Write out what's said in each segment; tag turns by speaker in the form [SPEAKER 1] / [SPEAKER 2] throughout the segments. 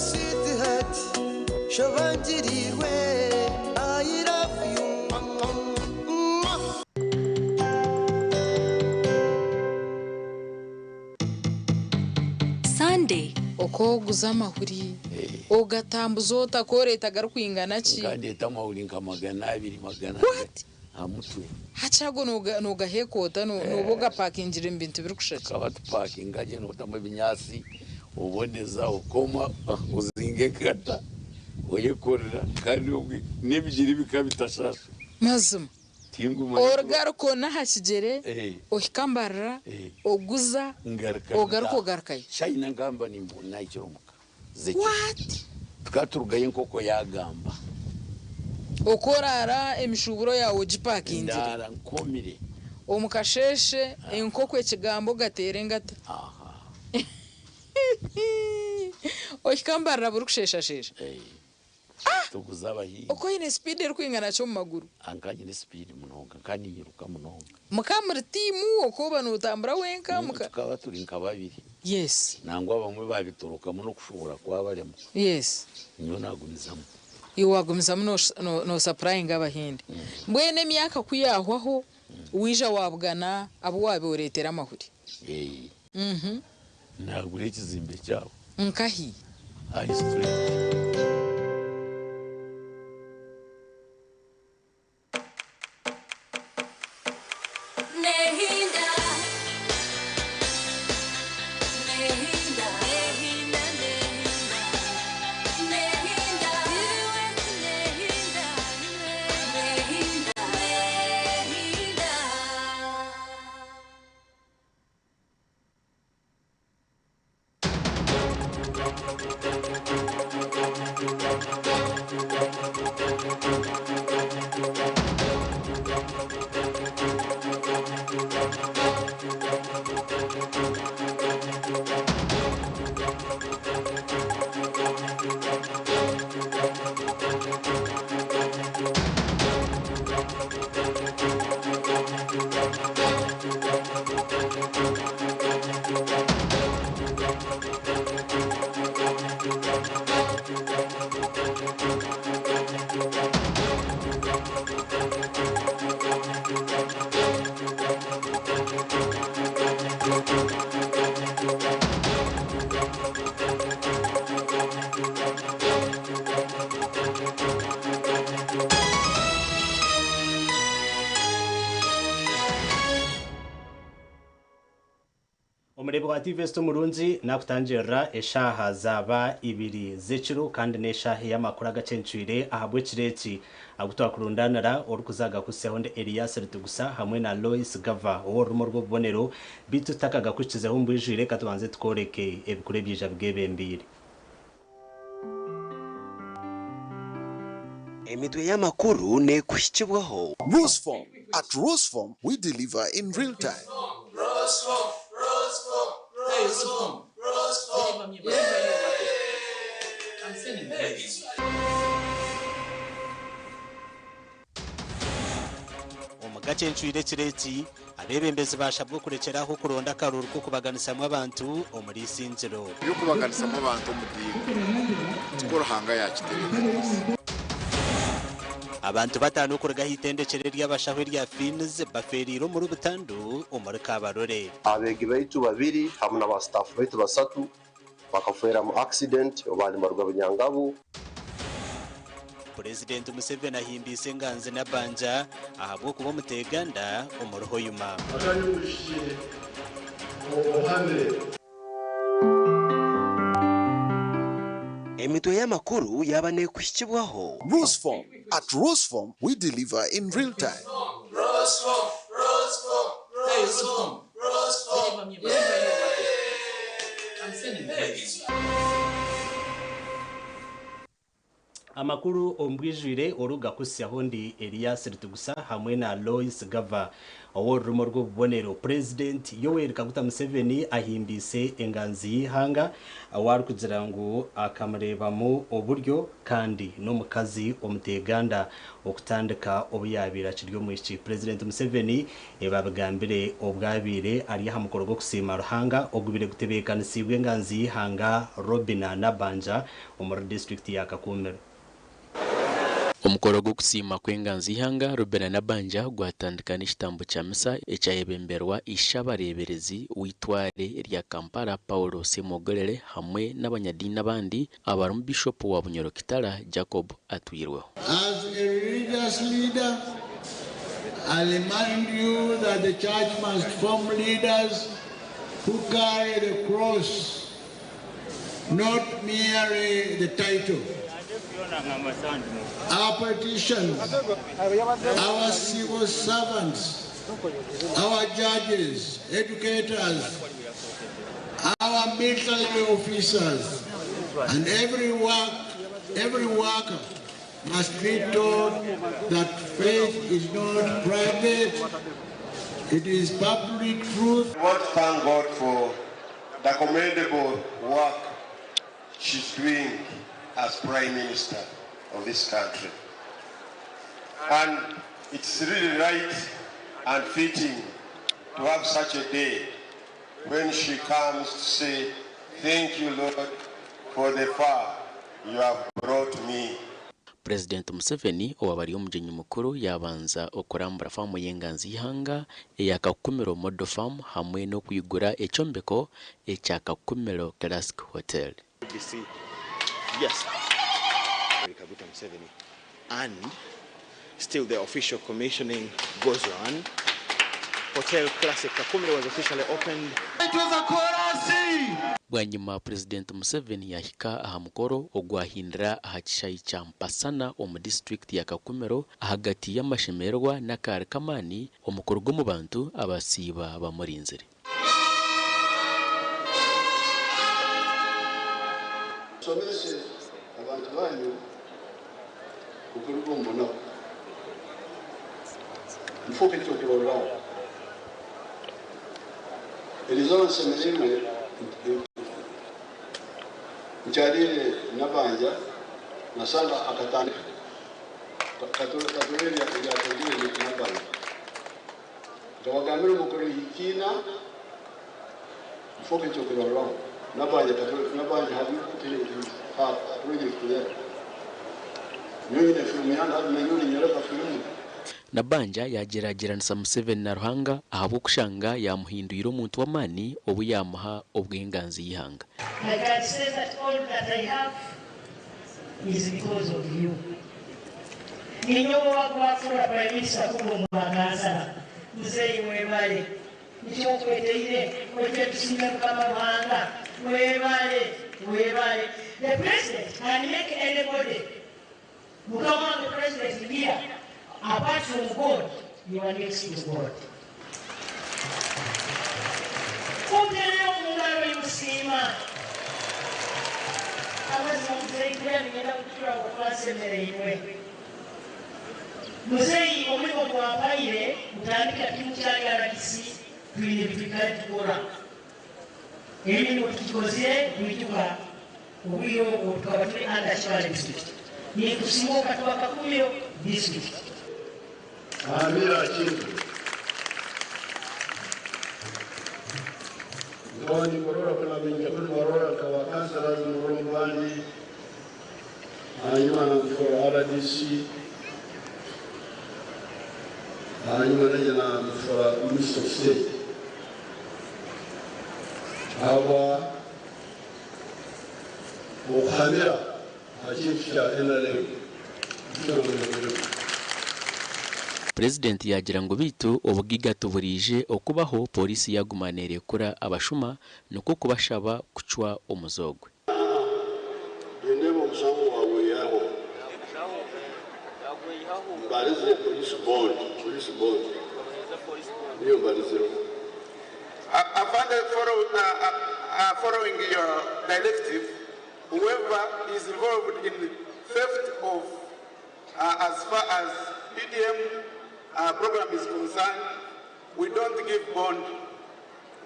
[SPEAKER 1] sweetheart shobangirirwe I love you mwah, mwah.
[SPEAKER 2] Sunday.
[SPEAKER 3] Oku oguza amahuri ogatambuza ota ku oreeta garikwingana ki?
[SPEAKER 4] Nkandeeta amahuri nka 200 magana
[SPEAKER 3] What?
[SPEAKER 4] aha mutwe.
[SPEAKER 3] Hati ago noogaheeka ota? Nooba ogapakingire omu bintu birikushusha ki?
[SPEAKER 4] Tukaba tupakinga gye nootamu ebinyaatsi oboneza okoma ozinga enkata oyekorera kandi obwe n'ebigyere bikaba bitashasha.
[SPEAKER 3] Mazima.
[SPEAKER 4] Tingumanya
[SPEAKER 3] Oruga Rukona aha kigyere ohika Mbarara oguza
[SPEAKER 4] Ngaruka
[SPEAKER 3] ogaruka
[SPEAKER 4] ntaaha.
[SPEAKER 3] ogarukayo.
[SPEAKER 4] China ngamba nahikire omuka z'ekiro.
[SPEAKER 3] What?
[SPEAKER 4] Tukaba turugayo enkoko yaagamba.
[SPEAKER 3] Oku oraara emishuuburo yaawe ogipakingire.
[SPEAKER 4] Ndaara nkomire.
[SPEAKER 3] Omu kasheeshe enkoko ekigambo ogateera engata.
[SPEAKER 4] Aha.
[SPEAKER 3] Ohika Mbarara burikusheeshasheesha.
[SPEAKER 4] Tuguza abahingi.
[SPEAKER 3] Oku oine sipiidi erikwingana ki omu maguru?
[SPEAKER 4] Nka nyine sipiidi munonga, nka ninyiruka munonga.
[SPEAKER 3] Mukaba muri tiimu oku oba nootambura wenka? Muka.
[SPEAKER 4] Tukaba turi nka babiri.
[SPEAKER 3] Yes.
[SPEAKER 4] Nangwa abamwe baabitorokamu n'okushohora kwabarema.
[SPEAKER 3] Yes.
[SPEAKER 4] Nyowe naagumizamu.
[SPEAKER 3] Iwe waagumizamu noosapurayinga Abahindi. Mbwenu emyaka ku yaahwaho, waija waabugana abu waabaire oreetera amahuri.
[SPEAKER 4] Ee. Naagura ekizimbe kyabo.
[SPEAKER 3] Nkahi?
[SPEAKER 4] High Street.
[SPEAKER 2] Nehinda, nehinda, nehinda, nehinda, nehinda, nehinda, nehinda.
[SPEAKER 5] Omureebi wa TV Esita omurungi naakutangirira eshaaha zaaba ibiri z'ekiro kandi n'eshaaha ey'amakuru agacencwire ahabw'ekiro eki agu twakurundaanira orikuza agakuhitsyaho ndi Elias Rutigusa hamwe na Lois Gava ow'orurimi orw'obubonero beitu tutakagakuhikizeho omu bwijwire ka tubanze tukworeke ebikuru ebiija bigeebembeire.
[SPEAKER 1] Emitwe y'amakuru neekuhikibwaho.
[SPEAKER 6] Roseform. At Roseform, we deliver in real time.
[SPEAKER 5] Omu gacencwire ekiro eki, abeebembezi baashabwa okurekyera aho okuronda akaruuru k'okubaganisamu abantu omuri Isingiro.
[SPEAKER 7] Eby'okubaganisamu abantu omu diini tikwo Ruhanga yaakitebeekaniise.
[SPEAKER 5] Abantu bataano okuruga aha itendekyero ery'abashaho erya Fiins bafeereire omuri butandu omuri Kabarole.
[SPEAKER 8] Abeegi baitu babiri hamwe na ba sitaafu baitu basatu bakafeera mu accident obu baali nibaruga Bunyangabu.
[SPEAKER 5] Purezidenti Museveni ahimbiise enganzi Nabbanja ahabw'okuba omuteeganda omuri Hoima.
[SPEAKER 9] Akanya omwishiki ohamire.
[SPEAKER 1] Emitwe y'amakuru yaaba neekuhikibwaho.
[SPEAKER 6] Roseform. At Roseform, we deliver in real time.
[SPEAKER 5] Amakuru omu bwijwire orugakuhitsyaho ndi Elias Rutigusa hamwe na Lois Gava. Ow'orurimi orw'obubonero, Purezidenti Yoweri Kaguta Museveni ahimbiise enganzi y'eihanga ou arikugira ngu akamureebamu oburyo kandi n'omukazi omuteeganda okutandika obu yaabaire akiri omwishiki. Purezidenti Museveni ebi abigambire obu abaire ari aha mukoro gw'okusiima Ruhanga ogubaire gutebeekanisiibwe enganzi y'eihanga Robinah Nabbanja omuri disiturikiti ya Kakumiro.
[SPEAKER 9] Omukoro gw'okusiima kw'enganzi y'eihanga Robinah Nabbanja gwatandika n'ekitambo kya misa ekyayebemberwa Ishabareeberezi w'eitware erya Kampala Paul Ssemwogerere hamwe n'abanyadiini abandi abarimu Bishopu wa Bunyoro Kitara Jacob Atwirweho.
[SPEAKER 10] As a religious leader, I remind you that the church must form leaders who carry the cross, not merely the title. Our politicians, our civil servants, our judges, educators, our military officers, and every worker must be taught that faith is not private, it is public truth.
[SPEAKER 8] I want to thank God for the commendable work she's doing as Prime Minister of this country. And it's really right and fitting to have such a day when she comes to say, thank you, Lord, for the far you have brought me.
[SPEAKER 9] Purezidenti Museveni owaaba ari omugyenyi mukuru yaabanza okurambura faamu y'enganzi y'eihanga eya Kakumiro Model Farm hamwe n'okwigura ekyombeko ekya Kakumiro Classic Hotel.
[SPEAKER 11] Yes. Kaguta Museveni. And still the official commissioning goes on. Hotel Classic Kakumiro was officially opened.
[SPEAKER 9] Bwanyima Purezidenti Museveni yahika aha mukoro ogwahindira aha kishaayi kya Mpasana omu disiturikiti ya Kakumiro ahagati y'amashemererwa n'akaari k'amaani omukuru gw'omu bantu abasiiba bamurinzire.
[SPEAKER 12] Nsomese abantu banyu okuruga omu bunaku nfuuka ekyokurorraho eriizooba nsemereirwe nkyaliire Nabanja nasanga akatandika katurebe ebyakozire Nabanja nkabagambira omukuru hikiina nfuuka ekyokurorraho Nabanja Nabanja have you put her project there nyonyine firimu yange nanyone nyereka firimu.
[SPEAKER 9] Nabbanja yaagyeragyeranisa Museveni na Ruhanga ahabw'okushanga yaamuhindwire omuntu w'amaani obu yaamuha obw'enganzi y'eihanga.
[SPEAKER 13] I can say that all that I have is because of you. Ninyowe wakubafuura Prime Minister kuba omwakansala. Muzeeyi mwebale. Nikyo nkweteire ojje tusiime Mukama Ruhanga. Mwebale, mwebale. The president can make anybody. Mukama wange president here, apart from God, you are next to God. Kumpereyo mu ngalo y'okusiima. Amazima muzeeyi ngenda kutura okwansemereirwe. Muzeeyi omulimu gwampaire kutandika kimu kya RDC twine twikale tukora. Emirimu tukikozire kwijuka obwire obwo tukaba tuli under Kibaale district. Nikusiima okatuba Kakumiro district.
[SPEAKER 12] Amira kintu nkaba nikorora kuna binjakuli barora nkaba councillors murumbani hanyuma namufora RDC hanyuma naija namufora Minister of State aba okuhamira aha kintu kya NRM.
[SPEAKER 9] Purezidenti yaagira ngu beitu obugiga tuburiije okubaho pooriisi yaguma neerekura abashuma nikwo kubashaba kucwa omuze ogwe.
[SPEAKER 12] Nindeeba omushango waagweyihaho mbarize police board, police board niyo mbarizeho.
[SPEAKER 14] Afande, following your directive, whoever is involved in Theft of as far as PDM program is concerned, we don't give bond.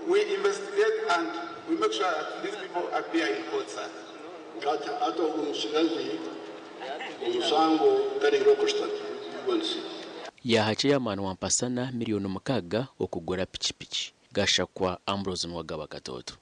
[SPEAKER 14] We investigate and we make sure that these people appear in court, sir.
[SPEAKER 12] Hata ogu musigazi omusango galiire okusitatu gwensi.
[SPEAKER 9] Yaha Chairman wa Mpasana miliyoni 6 okugura pikipiki. Gashakwa Ambrose Nwagaba Katoto.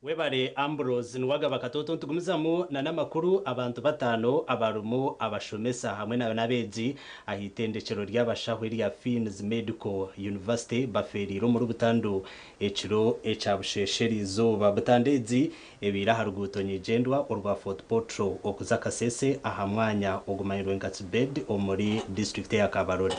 [SPEAKER 5] Webare Ambrose Nwagaba Katoto. Nitugumizamu na n'amakuru. Abantu 5 abarimu abashomesa hamwe n'abeegi aha itendekero ry'abashaho erya Fiennes Medical University bafeeriire omuri butandu ekiro ekya busheeshe eriizooba. Butandu egi ebiire aha ruguuto nyigyendwa orwa Fort Portal okuza Kasese, aha mwanya ogumanyirwe nka Kibed omuri disiturikiti eya Kabarole.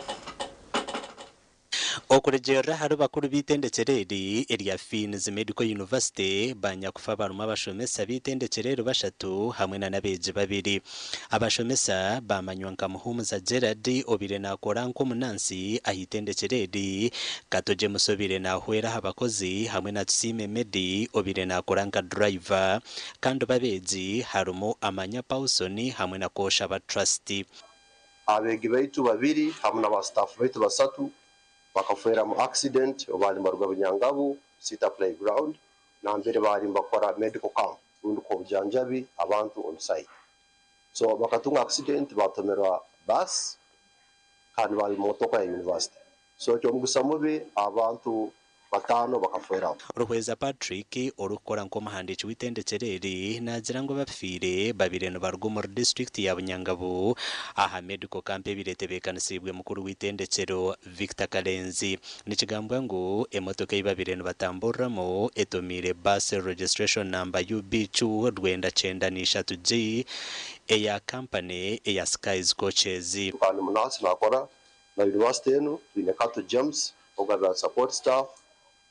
[SPEAKER 5] Okurugiirira ahari bakuru b'eitendekero eri erya Fiennes Medical University, banyakufa barimu abashomesa b'eitendekero eri bashatu hamwe na n'abeegi babiri. Abashomesa bamanywa nka Muhumuza Gerard, obaire nakora nk'omunansi aha itendekero eri, Kato James, obaire nahwera aha bakozi, hamwe na Tusiime Medi, obaire nakora nka driver. Kandi babeegi harimu Amanya Paulson hamwe na Koshaba Trust.
[SPEAKER 8] Abeegi baitu babiri hamu na ba staff baitu basatu bakafeera mu accident obu baali nibaruga Bunyangabu Cita Playground nambere baali nibakora medical camp rundi kuha obujanjabi abantu on site. So bakatunga accident, batomerwa bus kandi baali mu motoka ya university. So ky'omugisa mubi abantu 5 bakafeeraho.
[SPEAKER 5] Ruhweza Patrick, orikukora nk'omuhandiiki w'eitendekero eri, naagira ngu abafiire babaire nibaruga omuri disiturikiti ya Bunyangabu aha medical camp ebaire etebeekanisiibwe mukuru w'eitendekero Victor Kalenzi. Nikigambwa ngu emotoka ei babaire nibatamburiramu etomiire bus registration number UBQ 93 G eya kampani eya Skies Coaches.
[SPEAKER 8] Kandi munansi nakora na university enu. Twine Kato James, ogu abeera support staff,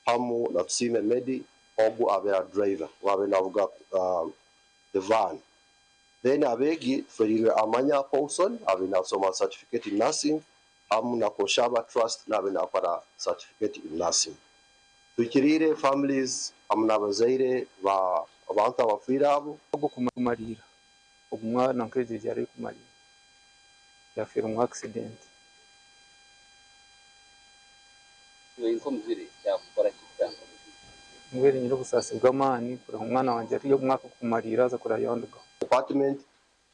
[SPEAKER 8] hamu na Tusiime Medi, ogu abeera driver, ogu navuga the van. Then abeegi tuferirwe Amanya Paulson, abe nasoma certificate in nursing, hamu na Koshaba Trust, nabe nakora certificate in nursing. Tuhikiriire families hamu n'abazaire ba abantu abafiire abo.
[SPEAKER 15] Ogwo kumarira ogu mwana nk'egyo yari kumarira yafeera omu accident.
[SPEAKER 16] Nk'omuzire kyakukora kikutanga?
[SPEAKER 15] Mbwenu nyine obusaasi bw'amaani kureba omwana wangye ari omwaka kumarira aza kureba yandugaho.
[SPEAKER 8] Department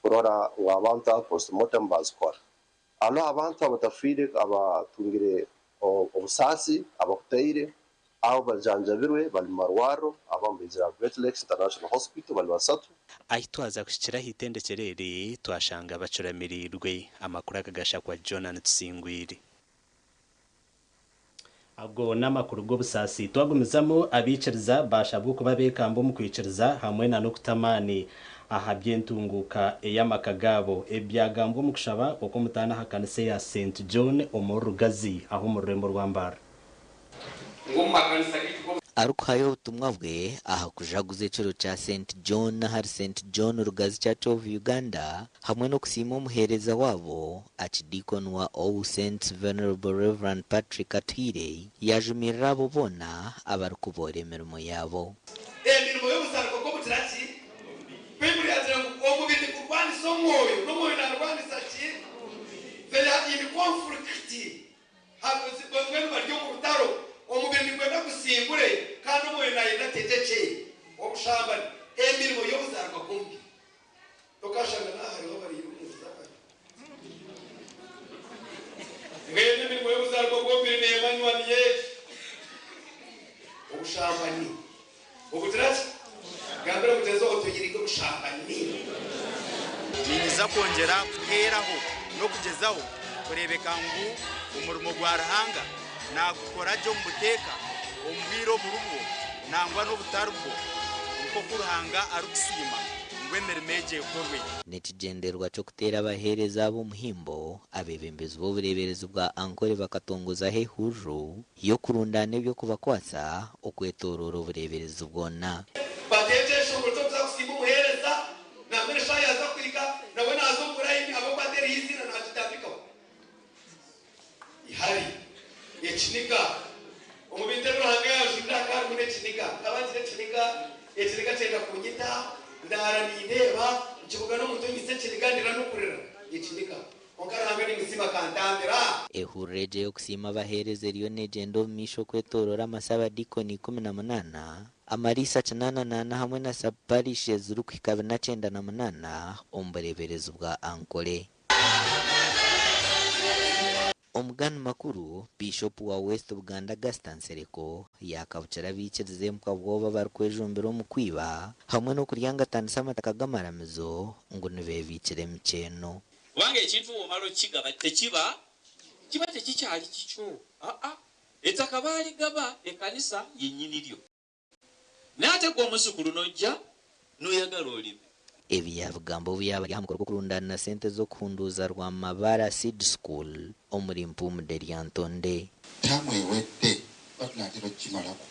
[SPEAKER 8] kurora ngu abantu abo postmortem bazikora. Hariho abantu abatafiire abatungire obusaasi abakutaire, abo bajanjabirwe, bali mu marwariro. Abamu baizire aha Great Lakes International Hospital, bali basatu.
[SPEAKER 5] Ahi twaza kuhikira aha itendekero eri twashanga bacuramiriirwe. Amakuru aga gashakwa Jonan Tusingwire. Ago n'amakuru g'obusaasi. Twagumizamu, abaikiriza baashabwa okuba beekamba omu kwikiriza hamwe na n'okuta amaani aha by'entunguuka ey'amaka gaabo. Ebi byagambwa omu kushaba okw'omutaano aha kanisa eya St John omuri Rugazi aho omu rurembo rwa Mbarara.
[SPEAKER 17] Arikuhayo obutumwa bwe aha kujaguza ekiro kya St John ahari St John Rugazi Church of Uganda hamwe n'okusiima omuheereza waabo Archdeacon wa All Saints Venerable Rev Patrick Atuhaire, yaajumirira abo boona abarikuboora emirimo yaabo.
[SPEAKER 18] Emirimo y'obuzarwa bw'obugira ki? Baibuli yaagira ngu omubiri nigurwanisa omwoyo, n'omwoyo naarwanisa ki? They are in conflict. Mbwenu bari omu rutaro. Omubiri nigwenda gusingure, kandi omwoyo naayenda ategyekye. Obushambani, emirimo y'obuzarwa bw'omubiri. Tokashanga n'aha hariho abariire omu nju z'abantu. Mbwenu emirimo y'obuzarwa bw'omubiri neemanywa niyo egi, obushambani. Obugira ki? Gambira mugyenzi waawe oti, Oyerinde obushambani.
[SPEAKER 11] Niinyiza kwongyera kuteeraho n'okugyezaho kureebeka ngu omurimo gwa Ruhanga naagukora gye omu buteeka, omu bwire oburibwo nangwa n'obutaribwo, nk'oku Ruhanga arikusiima ngu emirimo egyo ekorwe.
[SPEAKER 17] N'ekigyendererwa ky'okuteera abaheereza aba omuhimbo, abeebembezi b'obureeberezi bwa Ankole bakatongozaho ehururu y'okurundaana eby'okubakwatsa okwetooroora obureeberezi bwona.
[SPEAKER 18] Bateekye enshonga ky'okuza kusiima omuheereza, nambwenu eshaaha yaaza kuhika, nawe naaza omu layini ahabw'okuba ateeriho eiziina naagitandikaho. Ihari, ekiniga. Omu bintu ebi Ruhanga yaajunire hakaba harimu n'ekiniga. Nkaba ngira ekiniga, ekiniga kyenda kunyita, ndaara nindeeba. Nkibugana omuntu onyitse ekiniga ndira n'okurira ekiniga kwonka Ruhanga nimusiima akantambira.
[SPEAKER 17] Ehurura egyo ey'okusiima abaheereza eriyo neegyenda omu maisho okwetooroora amasabadiikoni 18, amariisa 84 hamwe na sub-parish ezirikuhika 498 omu bureeberezi bwa Ankole. Omugani makuru, Biishopu wa West Buganda Gaster Nsereko yaakabukira abaikiriza empwa bwoba abarikwejumbira omu kwiba hamwe n'okuryangatanisa amataka g'amaramizo ngu nibeebiikira emikyeno.
[SPEAKER 19] Kubanga ekintu bw'omala okukigaba tekiba kiba tekikyali kikyo. Aa, ettaka baaligaba ekkanisa ye nnyini lyo. Naye ate ggwe omuzzukulu n'ojja n'oyagala olime.
[SPEAKER 17] Ebi yaabigamba obu yaaba ari aha mukoro gw'okurundaanira sente z'okuhunduuza Rwamabara Seed School omuri Mpumude Lyantonde.
[SPEAKER 20] Ttaamu ewedde tuba tunaatera okukimalako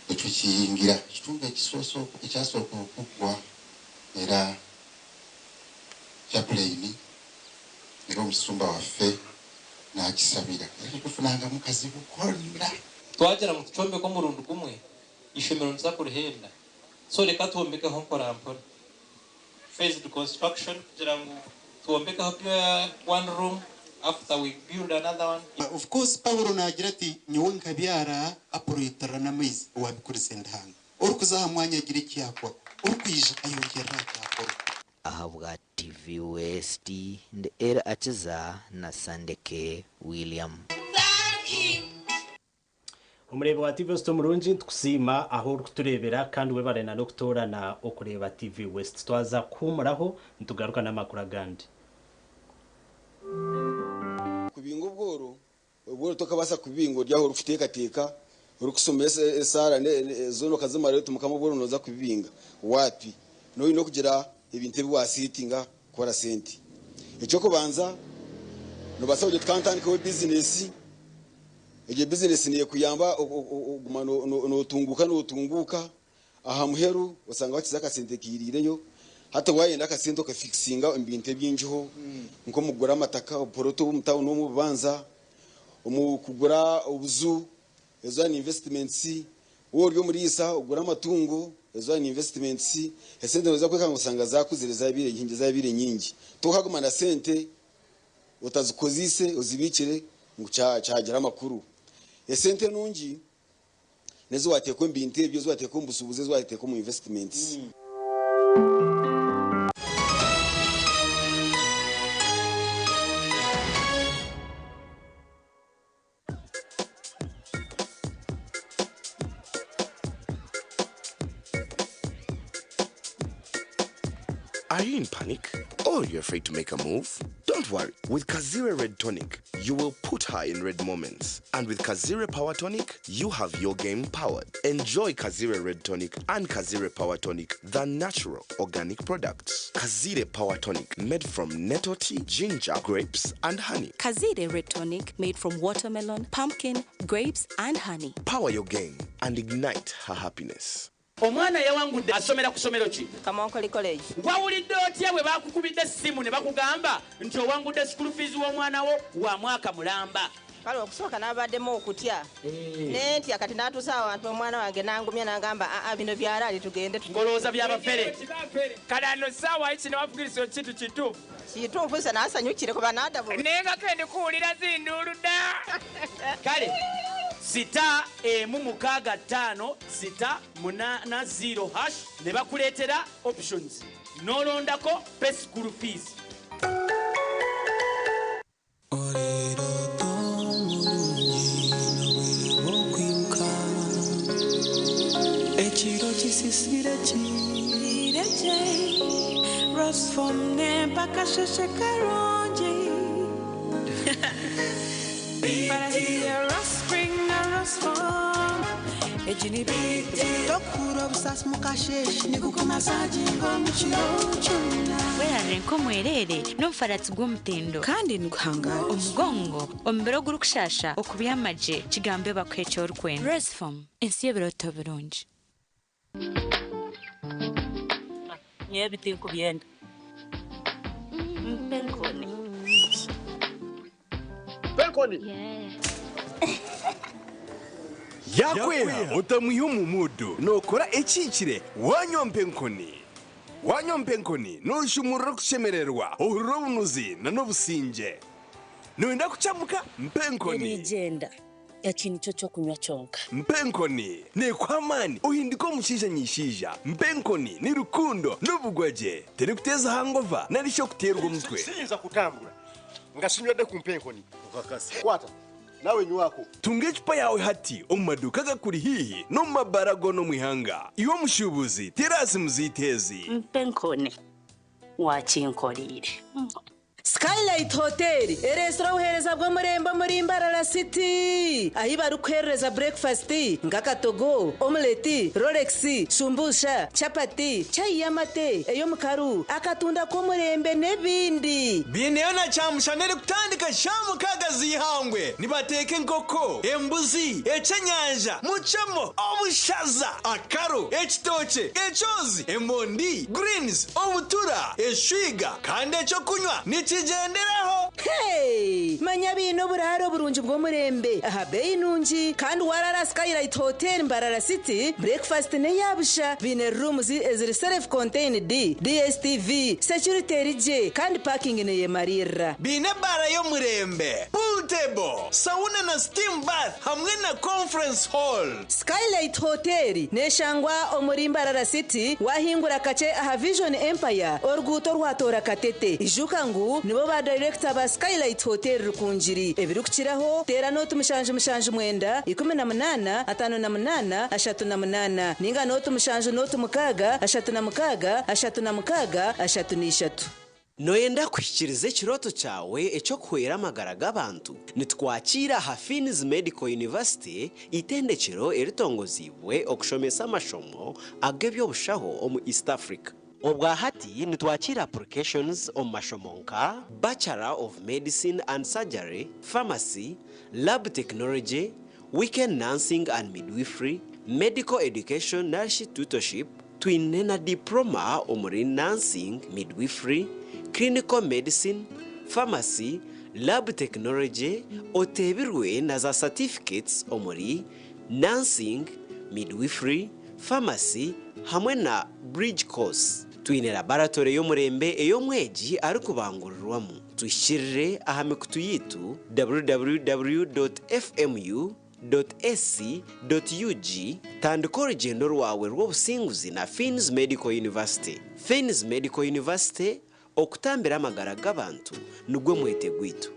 [SPEAKER 20] bwe tukiyingira. Ekitundu ekisoose ekyasooka okuggwa era Chaplain era omusumba waffe n'akisabira era tetufunangamu kazibu konna.
[SPEAKER 21] Twagira ngu tukyombeke omurundi gumwe, eishomero nituza kurihenda. So reka twombekeho mpora mpora. Phased construction kugira ngu twombekeho one room, after we build another one.
[SPEAKER 22] Of course Paulo naagira ati, Nyowe nkabyara, Apolo yaitirira n'amaizi, owaabikurize ndi Ruhanga. Orikuza aha mwanya agira eki yaakora, orikwija ayongyerera aha kyakorwa.
[SPEAKER 17] Ahabwa TV West, ndi Elly Akiza na Sandeke William.
[SPEAKER 5] Omureebi wa TV West omurungi, nitukusiima ahu orikutureebera kandi webare na n'okutoorana okureeba TV West. Twaza kuhuumuraho nitugaruka n'amakuru agandi.
[SPEAKER 23] Kubinga obworo, Obworo tokabaasa kubibinga ori aho orikuteekateeka, orikusoma esaara zoona okazimara oti Mukama obworo nooza kubibinga waapi? Noine okugira ebintu ebi waasetinga kukora sente. Eky'okubanza, noobaasa kugira oti kantandikeho bizinesi, egyo bizinesi neekuyamba okuguma nootunguuka nootunguuka, Aha muheru osanga wakize akasente kairiireyo. Hati wayenda akasente okafikisinga omu bintu ebingiho nk'omu kugura amataka, obuporoto omu tawuni omu obubanza, omu kugura obuju, ezo ni investments. Waaba ori omuriisa ogure amatungo, ezo ni investments. Esente noza kwekanga osanga zakuzire zabaire nyingi zabaire nyingi. Tokaguma na sente otazikozeise ozibiikire ngu kyagira amakuru. Esente nungi. N'ezi waateeka omu bintu ebyo, ezi waateeka omu bushuubuzi, ezi waateeka omu investments.
[SPEAKER 24] Are you in panic? Or you're afraid to make a move? Don't worry. With Kazire Red Tonic, you will put her in red moments. And with Kazire Power Tonic, you have your game powered. Enjoy Kazire Red Tonic and Kazire Power Tonic, the natural organic products. Kazire Power Tonic, made from nettle tea, ginger, grapes, and honey.
[SPEAKER 2] Kazire Red Tonic made from watermelon, pumpkin, grapes, and honey.
[SPEAKER 24] Power your game and ignite her happiness.
[SPEAKER 25] Omwana yawangudde asomera ku ssomero ki?
[SPEAKER 26] Kamonkoli College.
[SPEAKER 25] Wawulidde otya bwe baakukubidde essimu ne bakugamba nti owangudde school fees w'omwana wo wa mwaka mulamba?
[SPEAKER 26] Kale okusooka nabaddemu okutya ne ntya kati natuusa awantu omwana wange n'angumya n'angamba aa bino bya raali tugende.
[SPEAKER 25] Ng'olowooza bya bafere.
[SPEAKER 27] Kale ano ssaawa kino wafugirisa ekintu kituufu.
[SPEAKER 26] Kituufu nze naasanyukire kuba naadabu.
[SPEAKER 27] Naye nga ke ndikuwulira zinduulu dda.
[SPEAKER 25] Kale sita emu mukaaga ttaano sita munaana ziro hash ne bakuleetera options n'olondako pay school fees.
[SPEAKER 28] Ekiro kisisire kirekye Rosfom nempa akasheshe karungi Tokuhurira obusaasi mu kasheeshe nigukumasaginga omu kiro kyona.
[SPEAKER 29] Werarire nk'omwereere n'omufaratsi gw'omutindo.
[SPEAKER 28] Kandi niguhangaara.
[SPEAKER 29] Omugongo, omubiri ogurikushaasha, okubyama gye, kigambe bakuhe eki orikwenda. Rosefom, ensi y'ebirooto birungi.
[SPEAKER 30] Nyowe ebi tinkubyenda. Mpa enkoni.
[SPEAKER 31] Mpa enkoni.
[SPEAKER 24] Yaakweha otamwiha omu muudu, nookora ekihikire waanywa mpa enkoni. Wanywa mpenkoni noshumurura okushemererwa, ohurira obunuzi na n'obusingye. Noyenda kukyamuka? Mpenkoni.
[SPEAKER 30] Erigyenda, eki nikyo ky'okunywa kyonka.
[SPEAKER 24] Mpenkoni nekuha amaani ohinduka omushaija nyishaija. Mpenkoni ni rukundo n'obugwagye. Terikuteeza hangova nari shi okuteerwa omutwe.
[SPEAKER 1] Siyinza kutambura nga sinywedde ku mpenkoni. Okakasa. Kwata nawe nywako.
[SPEAKER 24] Tunga ecupa yaawe hati omu maduuka agakuri haihi n'omu mabaara goona omu ihanga. Iwe omushuubuzi, teera aha simu zaitu ezi.
[SPEAKER 30] Mpenkoni, waakinkoreire.
[SPEAKER 3] Skylight Hotel ereetsire obuheereza bw'omurembe omuri Mbarara City ahi barikukuheerereza burekifasiti nk'akatogo, omuleti, rolex, shumbusha, chapati, chai y'amate, ey'omukaru, akatunda k'omurembe n'ebindi.
[SPEAKER 4] Biineyo na kyamushana erikutandika shaaha mukaaga z'eihangwe. Nibateeka enkoko, embuzi, ekyenyanja, mucemo, obushaza, akaro, ekitookye, ekyozi, emondi, greens, obutura, eshwiga kandi ekyokunywa nikigyenderaho.
[SPEAKER 3] Hey! Manya baine oburaaro burungi bw'omurembe aha beeyi nungi kandi waraara aha Skylight Hotel Mbarara City, breakfast n'eya busha. Baine rooms eziri self contained, DSTV, security eri gye kandi parking neyemariirira.
[SPEAKER 4] Baine ebaara y'omurembe, pool table, sauna na steam bath hamwe na conference hall.
[SPEAKER 3] Skylight Hotel neshangwa omuri Mbarara City wahingura kakye aha Vision Empire oruguuto orwatoora Katete. Ijuka ngu nibo ba dayirekita ba Skylight Hotel Rukungiri. Ebirikukiraho teera nooti 779 18 58 38 ninga nooti 7 nooti 6 36 36 33.
[SPEAKER 6] Nooyenda kuhikiiriza ekirooto kyawe eky'okuhwera amagara g'abantu? Nitukwakiira aha Fiins Medical University, eitendekero eritongoziibwe okushomesa amashomo ag'eby'obushaho omu East Africa. Obwa hati nitwakiira applications omu mashomo nka, Bachelor of Medicine and Surgery, Pharmacy, Lab Technology, Weekend Nursing and Midwifery, Medical Education narishi Tutorship, Twine na Diploma omuri Nursing, Midwifery, Clinical Medicine, Pharmacy, Lab Technology, oteebirwe na za Certificates omuri Nursing, Midwifery, Pharmacy hamwe na Bridge Course. Twine Laboratory y'omurembe ei omwegi arikubangurirwamu. Tuhikirire aha mikutu yaitu www.fmu. Ac.ug Tandika orugyendo rwawe rw'obusinguzi na Fiins Medical University. Fiins Medical University, okutambira amagara g'abantu nigwo mwete gwaitu.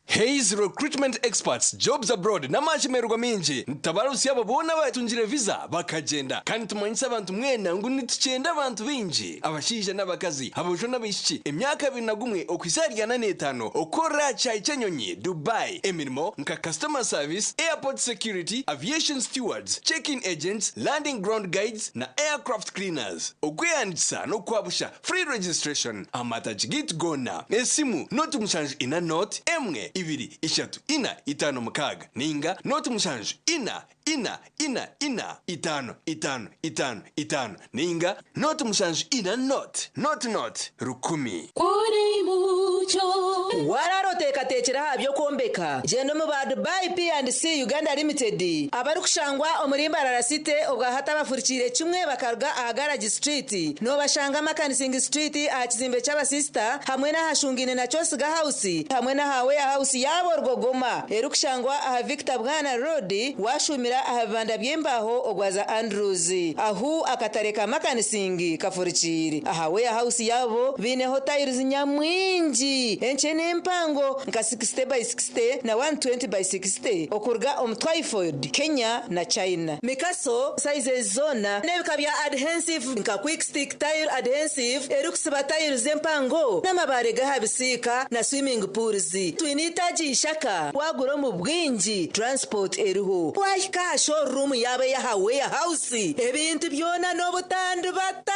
[SPEAKER 4] Hays Recruitment Experts Jobs Abroad n'amashemererwa maingi nitutabarutsya abo boona abatungire visa bakagyenda kandi nitumanyisa abantu mwena ngu nitukyenda abantu baingi abashaija n'abakazi, aboojo n'abaishiki emyaka 21 okuhitsya ahari 45 okukorera aha kishaayi ky'enyonyi Dubai emirimo nka customer service, airport security, aviation stewards, check-in agents, landing ground guides na aircraft cleaners. Okwehandiikisa n'okwa busha, free registration, aha mataagi gaitu goona. Esimu, 0 7 4 0 1 2 3 4 5 6 ninga 0 7 4 4 4 4 5 5 5 5 ninga 0 7 4 0 0 0 1000.
[SPEAKER 3] Kuri mucyo. Waraara oteekateekire aha by'okwombeka, gyenda omu ba Dubai P&C Uganda Limited abarikushangwa omuri Mbarara City obwa hati abafurikiire kimwe bakaruga aha Garage Street. Noobashanga Makanising Street aha kizimbe ky'abasisita hamwe n'ahashungaine na Kyosiga House hamwe n'aha Warehouse yaabo Rugogoma erikushangwa aha Victor Bwana Road waashuumira aha bibanda by'embaaho ogwaza Andrews ahu akatare ka Makanising kafurikiire. Aha Warehouse yaabo baineho tiles nyamwingi enkye n'empango nka 60 by 60 na 120 by 60 okuruga omu Twyford, Kenya na China. Mikaso sizes zoona n'ebika bya adhensive nka Quick Stick Tile Adhensive erikusiba tiles empango n'amabaare g'aha bisiika na swimming pools. Twine eitaagi Ishaka waagura omu bwingi transport eriho. Waahika aha showroom yaabo ey'aha Warehouse ebintu byona n'obutandibata.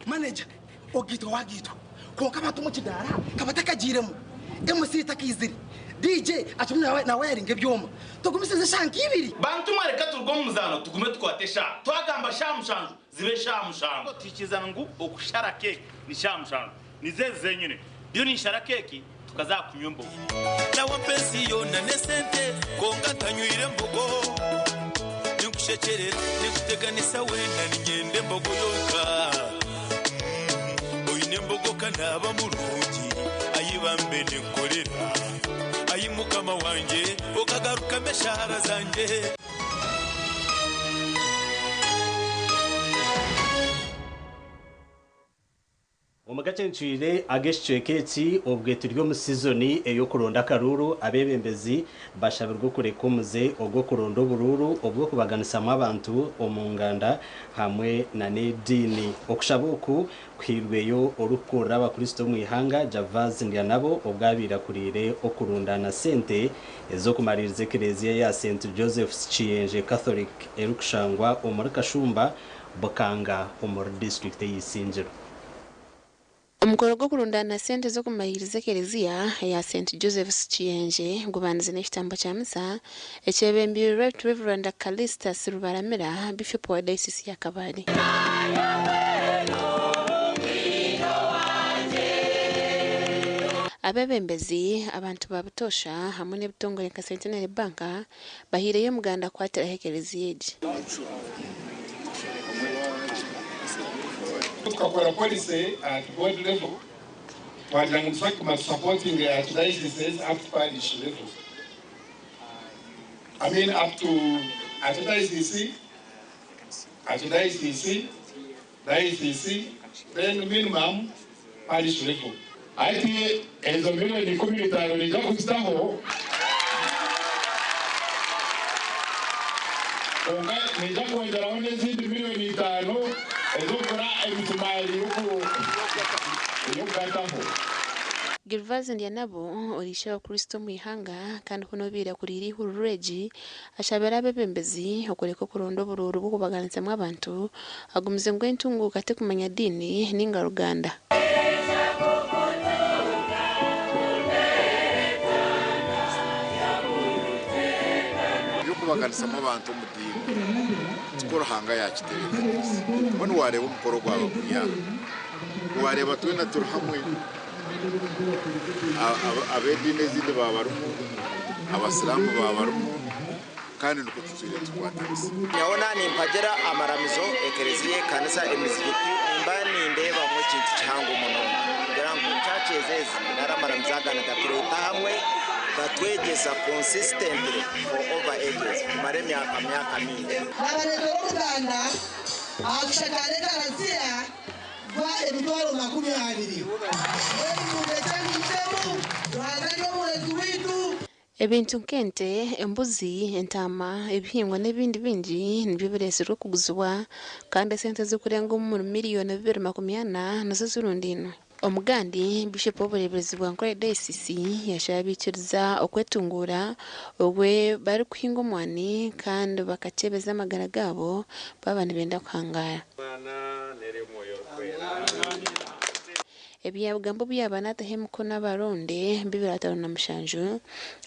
[SPEAKER 7] Manager, ogaitwa wagaitwa kwonka abantu omu kidaara ka batakagiiremu, MC takaizire, DJ akirimu nawayaringa ebyoma, tugumisirize eshaaha nk'ibiri.
[SPEAKER 9] Bantu mwe reka turuge omu muzaano tugume tukwate eshaaha. Twagamba shaaha mushanju zibe shaaha mushanju. Twikirizana ngu okushara keeki ni shaaha mushanju. Nizo ezi zenyine. Ndiyo ninshara keeki. Tukaza kunywa embogo.
[SPEAKER 8] Nawe mpensi yona nesente konka ntanywire embogo ninkushekyerera ninkuteganisa wena ninyenda embogo yonka oine embogo kanaba murungi ayibambe ninkorera ayi mukama wanje okagarukamo eshahara zanje.
[SPEAKER 5] Omu gace ag'ekicweka eki obwe turi omu sizoni ey'okuronda akaruuru, abebembezi bashabirwe okureka omuze ogw'okuronda oburuuru obw'okubaganisamu abantu omu nganda hamwe na n'ediini. Okushaba oku kuhairweyo orikukurira abakristo omu ihanga Javaz Ndyanabo obwabaire akuriire okurundana sente ez'okumaririza ekereziya ya St Joseph Kiyenje Catholic erikushangwa omuri Kashumba Bukanga omuri disitulikiti ey'Isingiro.
[SPEAKER 10] Omukoro gw'okurundana sente z'okumayiriza ekereziya eya St Joseph's Kiyenje gubandize n'ekitambo kya misa ekyebembirwe Right Reverend Callistus Rubaramira, Bishop wa Diocese ya Kabale. Abebembezi, abantu ba butosha hamwe n'ebitongore nka Centenary Bank bahiireyo omuganda kukwatiraho ekereziya egi.
[SPEAKER 11] Tukakora policy at board level twagira ngu tusakuma supporting archdioceses up to parish level, I mean up to archdiocese, archdiocese, diocese, then minimum parish level.
[SPEAKER 12] Ati ezo miliyoni 15 nija kuzitaho, konka nija kwongeraho n'ezindi miliyoni 5 ez'okugura emisumaari y'okugataho.
[SPEAKER 10] Gervase Ndyanabo, orisha abakristo omu ihanga kandi huno obaire akuriire ihuriro egi, ashabire abebembezi okureka okuronda oburuuru bw'okubaganisamu abantu, agumize ngu entunguka tekumanya diini ninga ruganda.
[SPEAKER 13] Ebyokubaganisamu abantu omu diini tikwo Ruhanga yakitebeekanisa. Mbwenu wareeba omukoro gwaba guri aha, wareeba twena turi hamwe, ab'ediini ezindi baba barimu, abasiraamu baba barimu, kandi nikwo tutwire tukwatanisa.
[SPEAKER 14] Nyabona nimpagira amaramizo, ekereziya, ekanisa, emizigiti, mba nindeebamu ekintu kihango munonga kugira ngu churches ezi nari amaramizo aga nigatureeta hamwe, gatwegyesa consistently for over ages, kumara emyaka myaka mingi.
[SPEAKER 15] Nabareetera omuganda aha kushakara ekaraziya gwa 200,000. Ebintu Ruhanga ni omurezi waitu.
[SPEAKER 10] Ebintu nk'ente, embuzi, entaama, ebihingwa n'ebindi bingi nibyo bireesirwe okuguzibwa kandi esente zikurenga omuri miliyoni 240 nizo zirundiinwe. Omugandi, Bishop w'obureeberezi bwa Nkore Diocese yashaba abaikiriza okwetunguura obwe barikuhinga omwani kandi bakakyebeza amagara gaabo baaba nibenda kuhangara. Ebyabigambo byaba nataho emikono abaronde 2057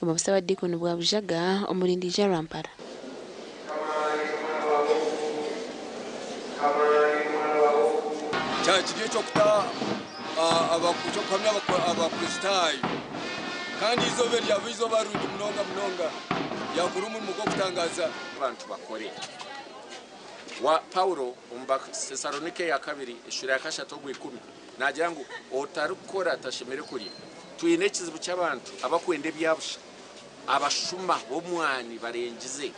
[SPEAKER 10] omu busabadiikoni bwa Bujaga omurindija Rwampara.
[SPEAKER 4] Kyakiri ekyokuta ekyokuhamya abakristaayo, kandi izooba eryaba izooba rirungi munonga munonga yakora omurimo gw'okutangaza.
[SPEAKER 16] Abantu bakore wa Paulo omu Batesalonike ya kabiri eshura ya kashatu ogw'ikumi nagira ngu otarikukora tashemere kurya. Twine ekizibu ky'abantu abakwenda ebyabusha, abashuma b'omwani barengize,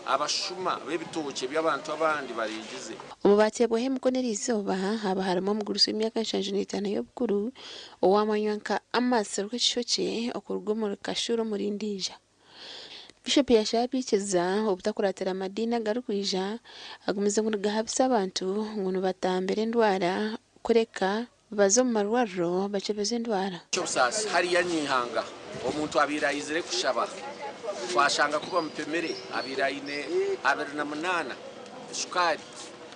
[SPEAKER 16] abashuma b'ebitookye by'abantu abandi barengize.
[SPEAKER 10] Omu bateebwaho emikono eri izooba haba harimu omugurusi w'emyaka 75 y'obukuru owamanywa nka Amos Rwekishokye okuruga omuri Kashuro omuri Ndiija. Bishop yashaba abaikiriza obutakuratira amadiini agarikwija agumize ngu nigahabisa abantu ngu nibatambira endwara kureka baze omu marwariro bakyebeze endwara.
[SPEAKER 16] Ekyobusaasi hariya nyihanga omuntu abaire ayizire kushaba twashanga kuba mupimire abaire aine 28 shukaari,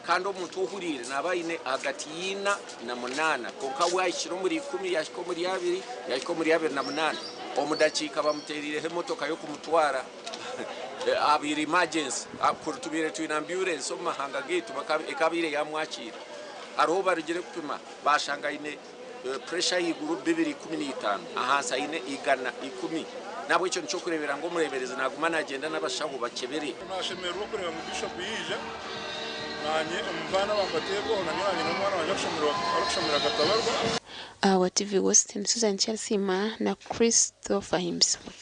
[SPEAKER 16] kandi omuntu ohuriire naaba aine ahagati y'ina na munaana, konka wahikire omuri 10 yahika omuri 2 yahika omuri 28, omu dakiika bamuteerireho emotoka y'okumutwara abaire emergency. Kuri tubaire twine ambulance omu mahanga gaitu ekabaire yamwakiira. Hariho barugire kupima bashanga aine Puresha ahaiguru 215 ahansi aine 110. N'ahabw'ekyo nikyokureebera ngu omureeberezi naaguma naagyenda n'abashaho bakyebere.
[SPEAKER 11] Nashemererwa okureeba ngu Bishop yaija nanye omu baana abambateebwaho nanye nanye n'omwana wangye arikushomera Katabarwa.
[SPEAKER 10] Ahabwa TV West ni Susan Kyarisiima na Christopher Ahimbisibwe.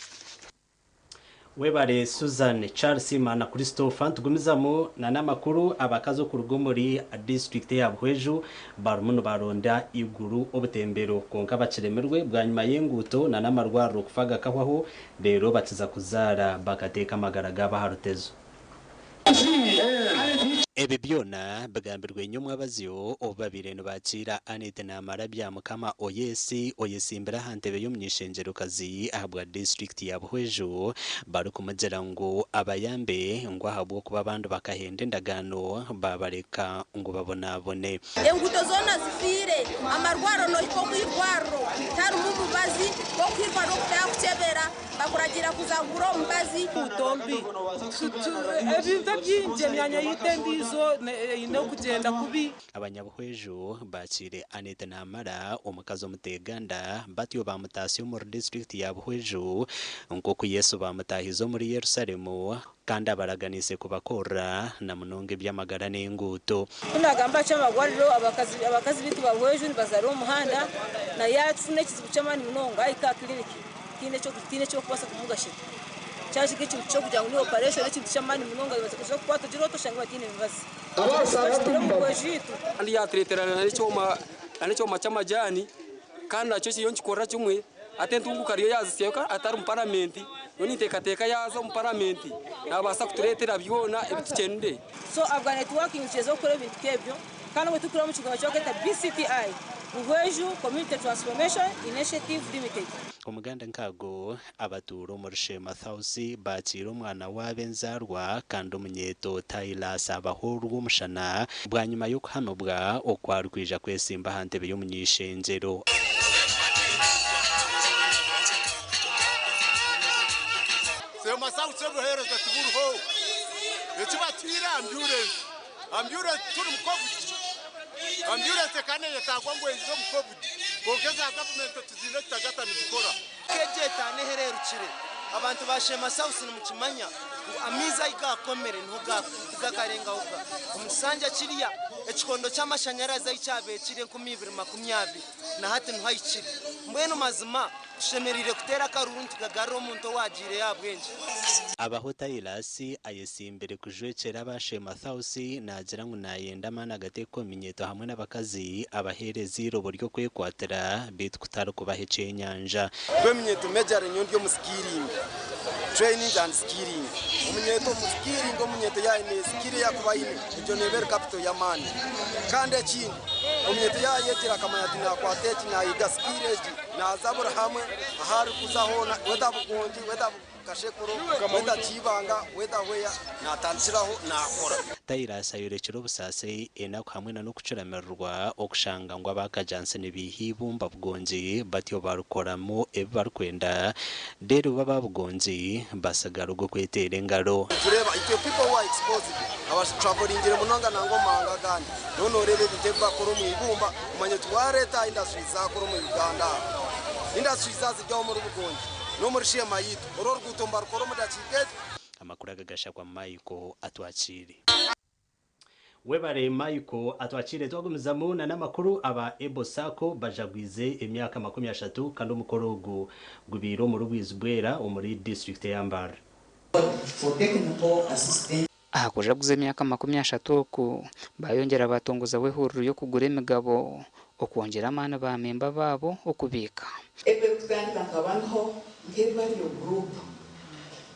[SPEAKER 5] Webare Susan Charles na Christopher. Nitugumizamu na n'amakuru. Abakazi okuruga omuri disiturikiti eya Buhweju barimu nibaronda iguru obutembero kwonka bakiremirwe bwanyima y'enguuto na n'amarwariro kufa gakahwaho reero bakiza kuzaara bakateeka amagara gaabo aha rutezo. Ebi byona bigambirwe nyomwabazyo obu babaire nibakiira Annet Namara Byamukama Oyesi oyesimbire aha ntebe y'omuny'eishengyerokazi ahabwa disiturikiti ya Buhweju barikumugira ngu abayambe ngu ahabw'okuba abandi bakahenda endagaano babareka ngu babonabone.
[SPEAKER 2] Enguuto zoona zifiire, amarwariro nohika omu irwariro tiharimu mubazi, nk'oku irwariro kutaaha kukyebera bakuragiira kuza kugura omubazi.
[SPEAKER 17] Enguuto mbi, ebintu ebingi, emyanya yaitu endiijo eine okugyenda kubi.
[SPEAKER 5] Abanyabuhweju baakiire Annet Namara, omukazi omuteganda, batyo baamutaasya omuri disiturikiti ya Buhweju nk'oku Yesu baamutaahize omuri Yerusalemu kandi abaraganiise kubakorera na munonga eby'amagara n'enguuto.
[SPEAKER 18] Ku naagamba aha ky'amarwariro, abakazi abakazi baitu ba Buhweju nibazaarira omu muhanda na yaatufuna ekizibu ky'amaani munonga ahika aha kiriniki tihaine tihaine eki barikubaasa kumugashira. Kyahika ekintu ky'okugira ngu ni operation ekintu ky'amaani munonga oza kukwata ogire ota oshange bataine mibazi. Bakitwire omu Buhweju yaitu.
[SPEAKER 19] Kandi yaatureetera n'ekyoma ky'amajaani kandi nakyo kiriyo nikikorera kimwe. Hati entunguka ariyo yaazitsyayo atari omu paramenti, nyowe ninteekateeka yaaza omu paramenti naabaasa kutureetera byona ebi tukyenire.
[SPEAKER 18] So ahabwa networking tugyeza kukora ebintu nk'ebyo kandi obwo turikureeba omu kigambo eki barikweta BCTI, Buhweju Community Transformation Initiative Limited.
[SPEAKER 5] Omuganda nk'ago, abatuura omuri Sheema House baakiire omwana waabo enzaarwa kandi omunyeeto Tyler Sabaho Rwomushana bwanyima y'okuhamibwa oku arikwija kwesimba aha ntebe y'omuny'eishengyero.
[SPEAKER 1] Sheema South obuheereza tiburiho. Eki batuhaire amburensi, amburensi turi mu Covid. Amburensi ekaba neyetaagwa ngu eije omu Covid kwonka eza gavumenti tiziine ekitagata nizikora.
[SPEAKER 20] Keegi etaano ehererukire, abantu ba Sheema South nimukimanya ngu amaizi ahi gaakomire niho tigakarengaho ga. Omu kisanja kiriya, ekikondo ky'amashanyarazi ahi kyabaire kiri 2020 na hati niho ahikire. Mbwenu mazima tushemereire kuteera akaruuru nitukagarura omuntu owaagiireyo ahabw'enki?
[SPEAKER 5] Abaho Tirus ayesimbire kujwekyera aba Sheema House naagira ngu naayenda amaani agateekwa omu minyeeto hamwe n'abakazi abaheereza eirobo ry'okwekwatira beitu kutari kubaha ekyenyanja.
[SPEAKER 20] Rw'eminyeeto majorly nyowe ndi omu skilling, training and skilling. Omunyeeto omu skilling omunyeeto yaaba aine skill ei arikuba aine egyo neeba eri capital y'amaani. Kandi ekindi omunyeeto yaaba ayegire akamanya ati naakwata eki naayiga skill egi naaza buri hamwe ahu arikuza hoona whether Bugongi whether Kashekuro, whether Kiibanga whether where naatandikiraho naakora.
[SPEAKER 5] Tirus ayorekire obusaasi, enaku hamwe na n'okucuramirirwa okushanga ngu aba Kajjansi nibaiha eibumba Bugongi batyo barikoramu ebi barikwenda reero bo aba Bugongi batsigara ogw'okweteera engaro.
[SPEAKER 20] Nitureeba itwe people who are exposed abatravelingire munonga nangwa omu mahanga agandi noba noreeba ebintu ebi bakora omu ibumba omanye oti wareeta industries zakora omu Uganda aha industries ziri aho omuri Bugongi n'omuri Sheema yaitu oru oruguuto nibarukora omu dakiika egi.
[SPEAKER 5] Amakuru aga gashakwa Michael Atwakiire. Webare Michael Atwakiire. Twagumizamu na n'amakuru, aba Ebo Sacco bajagwize emyaka 30 kandi omukoro ogu gubaire omuri Bwizibwera omuri disiturikiti eya Mbarara.
[SPEAKER 21] Aha kujaguza emyaka 30 oku, bayongyera batongozaho ehururu y'okugura emigabo okwongyera amaani ba memba baabo okubiika.
[SPEAKER 22] Ebirikutandika nkaba ndiho nk'ebaryo group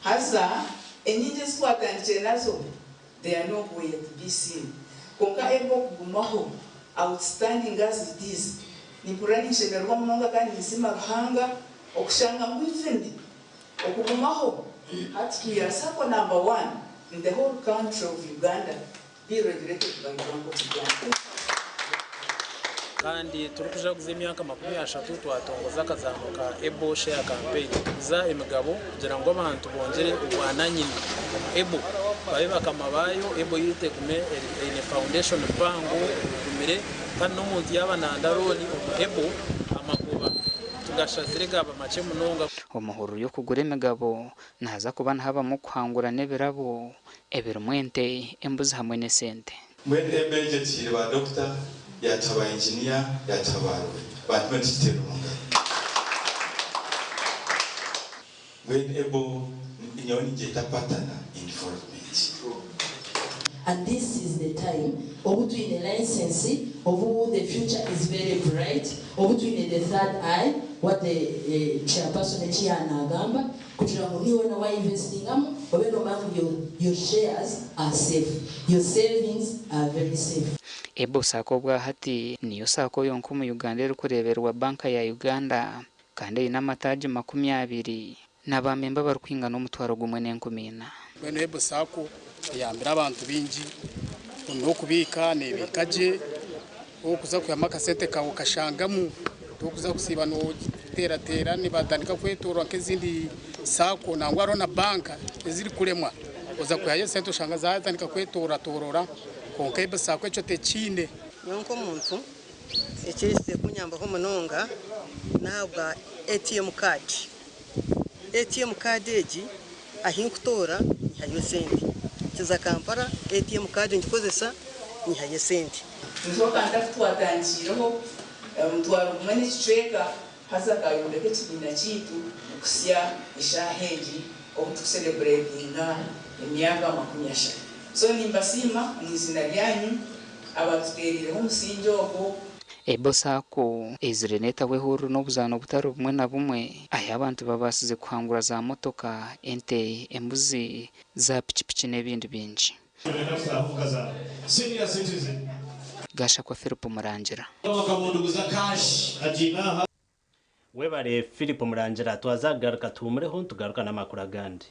[SPEAKER 22] haza enyingi ezi twatandikire nazo they are nowhere to be seen kwonka ebo okugumaho outstanding as it is nimpurira ninshemererwa munonga kandi ninsiima Ruhanga okushanga ngu even okugumaho hati we are sacco number one in the whole country of Uganda be regulated by Bank of Uganda.
[SPEAKER 24] Kandi turikujaguza emyaka 30 twatongoza akazaano ka Ebo Share Campaign kuguza emigabo kugira ngu abantu bongyere obwananyini omu Ebo.
[SPEAKER 3] Babe bakama baayo, ebo yaitu egume eine foundation mpango egumire kandi n'omuntu yaaba nayenda looni omu ebo amagoba tugashazire gaaba makye munonga.
[SPEAKER 21] Omuhururu y'okugura emigabo nihaza kuba nihabamu okuhangura n'ebirabo ebirimu ente, embuzi hamwe n'esente.
[SPEAKER 6] Mbwenu ebo egyo etuhaire ba dokita, yaatuha ba inginiya, yaatuha ba looya. Bantu mwe nitukiteerera omu ngaro. Mbwenu ebo nyowe ningyeta partner in development.
[SPEAKER 22] And this is the time obu twine license, obu the future is very bright, obu twine the third eye, what the chairperson eki yaanagamba, kugira ngu niiwe na wainvestingamu obe noomanya ngu your, your shares are safe, your savings are very safe.
[SPEAKER 21] Ebo Sacco obwahati niyo Sacco yonka omu Uganda erikureebererwa Banka ya Uganda kandi eine amataagi 20 n'abamemba abarikwingana 1400.
[SPEAKER 7] Mbwenu Ebo Sacco eyambire abantu baingi n'okubiika neebiika gye, orikuza kwihamu akasente kaawe okashangamu, torikuza kusiiba nooteerateera nibatandika kwetoorora nk'ezindi Sacco nangwa hariho na banka ezirikuremwa, oza kwihayo esente oshanga zaatandika kwetooratoorora kwonka Ebo Sacco ekyo tekiine.
[SPEAKER 23] Nyowe nk'omuntu ekireetsire kunyambaho munonga n'ahabwa ATM card. ATM card egi ahi nkutoora nyihayo esente. Nkiza Kampala ATM card ngikozesa nyihayo esente.
[SPEAKER 22] Niho kandi aku twatandikiireho omutwaro gumwe n'ekicweka haza kayombeka ekibiina kyaitu okuhitsya eshaaha egi obu tukusereburetinga emyaka 30. So nimbasiima omu iziina ryanyu abatuteeriireho omusingi ogwo.
[SPEAKER 21] Ebo Sacco eizire neetaho ehururu n'obuzaano butari bumwe na bumwe ahi abantu babaasize kuhangura za motoka, ente, embuzi, za pikipiki n'ebindi bingi. Gashakwa Philip Murangira.
[SPEAKER 5] Webare Philip Murangira twaza kugaruka tuhumureho nitugaruka n'amakuru agandi.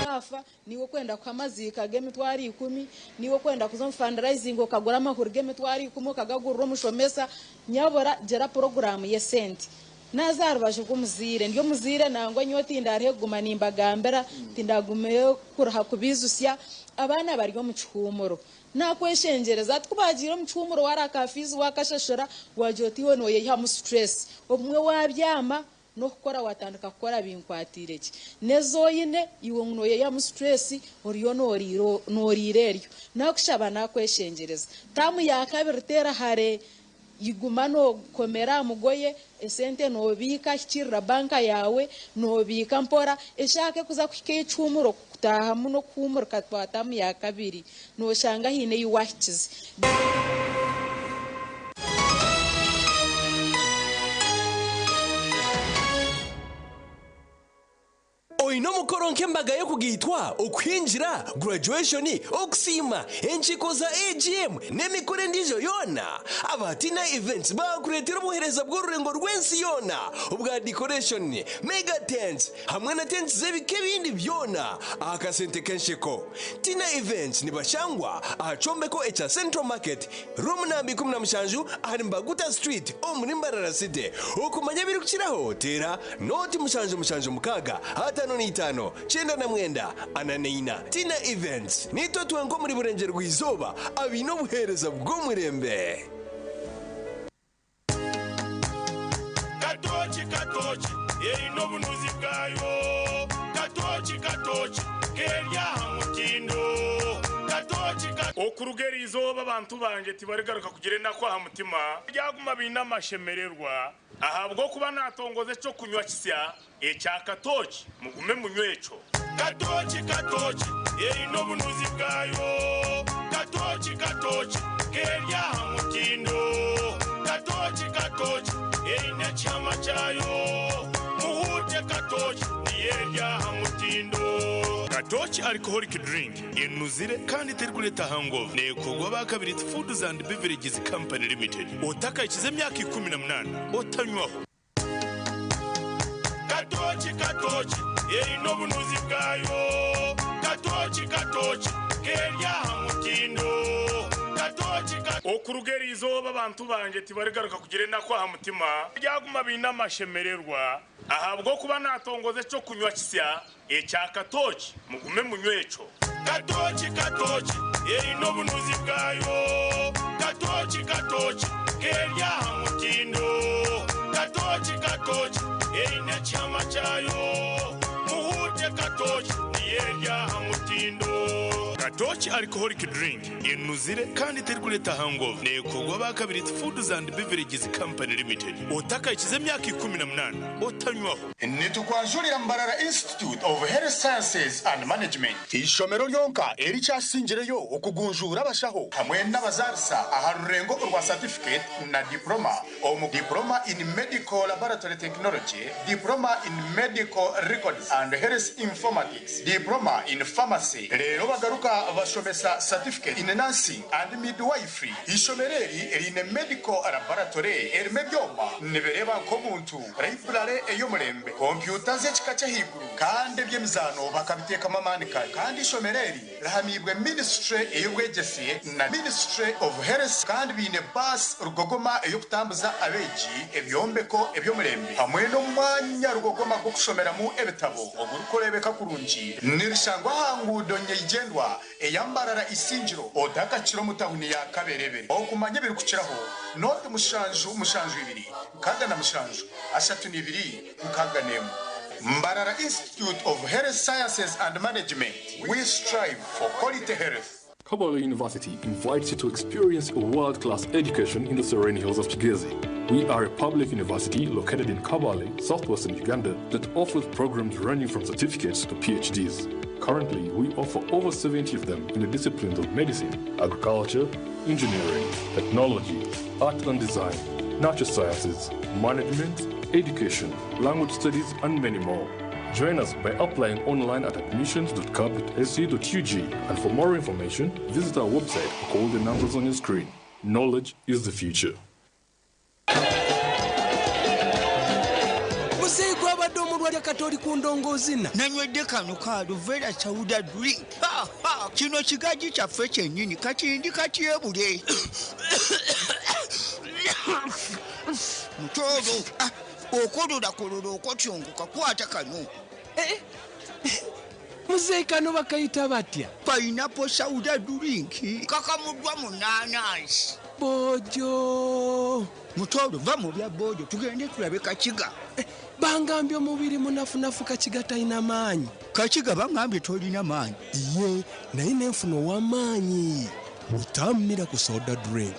[SPEAKER 25] Waafa niiwe okwenda kuha amaziika g'emitwaro 10, niiwe okwenda kuza omu fundraising okagura amahuri g'emitwaro 10 okagagurira omushomesa. Nyabura gira puroguraamu y'esente. Naaza aha rubaju rw'omuzaire, ndi omuzaire nangwa nyowe tindaaruhe kuguma nimbagambira, tindagumeyo kuruha kubiijutsya, abaana bari omu kihuumuro. Naakweshengyereza hati ku baagiire omu kihuumuro waaraha ka fiizi waakashashura, waagira oti iwe nooyeyihamu stress. Obumwe waabyama n'okukora waatandika kukora binkwatiire gye. N'ezi oine iwe ngu nooyeyihamu stress oriyo nooriira eryo. Naakushaba naakweshengyereza, taamu ya kabiri teera hare, iguma nookomera aha mugoye, esente noobiika, hikiirira banka yaawe, noobiika mpora, eshaaha ku erikuza kuhika ey'ekihuumuro kutaahamu n'okuhuumurika twa taamu ya kabiri, nooshanga haine ei waahikize.
[SPEAKER 4] Oine omukoro nk'embaga y'okugaitwa, okuhingira, graduation, okusiima, enkiiko za AGM n'emikoro endiijo yoona? Aba Tina Events baakureetera obuheereza bw'orurengo rw'ensi yoona obwa decoration, mega tents hamwe na tents z'ebika ebindi byona aha kasente k'ensheko. Tina Events nibashangwa aha kyombeko ekya Central Market, Room namba 17 ahari Mbaguta Street omuri Mbarara City. Okumanya ebirikukiraho teera Nooti 776 55 99 44. Tina Events, Niitwe twenka omuri Burengyerwa-izooba abaine obuheereza bw'omurembe.
[SPEAKER 8] Katooki katooki eine obunuzi bwayo Katooki katooki keri aha mutindo Katooki ka. Okuruga eri izooba abantu bangye tibarigaruka kugira enaku aha mutima, baryaguma baine amashemererwa. Ahabw'okuba naatongoza eky'okunywa kisya ekya katooki, mugume munywe ekyo. Katooki, katooki, eine obunuzi bwayo. Katooki, katooki, k'eri aha mutindo. Katooki, katooki, eine ekihama kyayo. Muhuute katooki, niyo eri aha mutindo. Katooki Alcoholic Drink enuzire kandi terikureeta hangover. Neekorwa aba Kabiriiti Foods and Beverages Company Limited. Otakahikize emyaka 18 otanywaho. Katooki katooki eine obunuzi bwayo. Katooki katooki keri aha mutindo. Katooki. Katoki Okuruga eri izooba abantu bangye tibarigaruka kugira enaku aha mutima, baryaguma baine amashemererwa, ahabw'okuba naatongoza eky'okunywa kisya ekya Katoki. Mugume munywe ekyo. Katoki, Katoki, eine obunuzi bwayo. Katoki, Katoki, k'eri aha mutindo. Katoki, Katoki, eine ekihama kyayo. Muhuute Katoki, niyo eri aha mutindo. Katoki Alcoholic Drink enuzire kandi terikureeta hangover. Neekorwa aba Kabirizi Foods and Beverages Company Limited. Otakahikize emyaka 18 otanywaho.
[SPEAKER 9] Nitukwanjurira Mbarara Institute of Health Sciences and Management, eishomero ryonka erikyasingireyo okugunjuura abashaho hamwe n'abazaarisa aha rurengo orwa Certificate na Diploma omu Diploma in Medical Laboratory Technology, Diploma in Medical Records and Health Informatics, Diploma in Pharmacy reero bagaruka bashomesa Certificate in Nursing and Midwifery. Eishomero eri riine Medical Laboratory erimu ebyoma nibireeba nk'omuntu, Raiburare ey'omurembe, kompyuta z'ekika ky'ahaiguru kandi eby'emizaano bakabiteekamu amaani kare. Kandi eishomero eri rihamiibwe minisiture ey'obwegyese na Ministry of Health kandi baine baasi rugogoma ey'okutambuza abeegi, ebyombeko eby'omurembe hamwe n'omwanya rugogoma gw'okushomeramu ebitabo ogurikureebeka kurungi. Nirishangwa aha nguudo nyeigyendwa eya Mbarara Isingiro otakakira omu tawuni ya Kaberebere. Okumanya ebirikukiraho, noti mushanju mushanju ibiri 67 32 61. Mbarara Institute of Health Sciences and Management, we strive for quality health.
[SPEAKER 12] Kabale University invites you to experience a world-class education in the serene hills of Kigezi. We are a public university located in Kabale, southwestern Uganda, that offers programs ranging from certificates to PhDs. Currently, we offer over 70 of them in the disciplines of medicine, agriculture, engineering, technology, art and design, natural sciences, management, education, language studies, and many more. Join us by applying online at admissions.cab.ac.ug and for more information, visit our website or call the numbers on your screen. Knowledge is the future.
[SPEAKER 13] Muzeeyi gwabadde omulwadde kati oli ku ndongoozina.
[SPEAKER 14] Nanywedde kano ka Aluvera Sauda Drink. Ha, ha, kino kigaji kyaffe kyennyini kati ndi katyebule. Mutooro, ah, okololakolola okotyongoka kwata kano.
[SPEAKER 13] Eh, eh, muzeeyi kano bakayita batya?
[SPEAKER 14] Pineapple Sauda Drink kakamuddwa mu naanansi.
[SPEAKER 13] Bojo.
[SPEAKER 14] Mutooro va mu bya bojo tugende tulabe Kakiga.
[SPEAKER 13] Eh, bangambye omubiri munafunafu Kakiga talina maanyi.
[SPEAKER 14] Kakiga bangambye tolina maanyi.
[SPEAKER 13] Ye naye nenfuna ow'amaanyi. Butamu Miracle Soda Drink.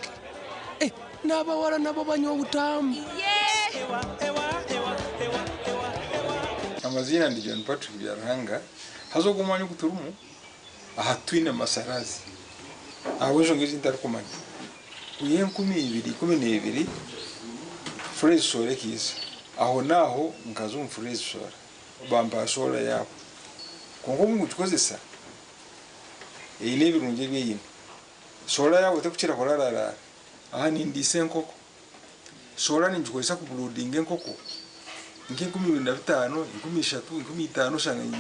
[SPEAKER 13] Eh, n'abawala nabo banywa obutamu.
[SPEAKER 15] Amaziina ndi John Patrick Byaruhanga haza ogu omwanya ogu turimu aha twine masarazi ahabw'enshonga ezi ntarikumanya kwiha 2012 Freeze Solar ekiiza aho naaho nkaza omu Freeze Solar bampa solar yaabo kwonka obu nkugikozesa eine ebirungi ebi eine solar yaabo terikukira kurararaara aha nindiisa enkoko solar ningikozesa kuburuudinga enkoko Nk'e 2025, 3000, 5000 oshanga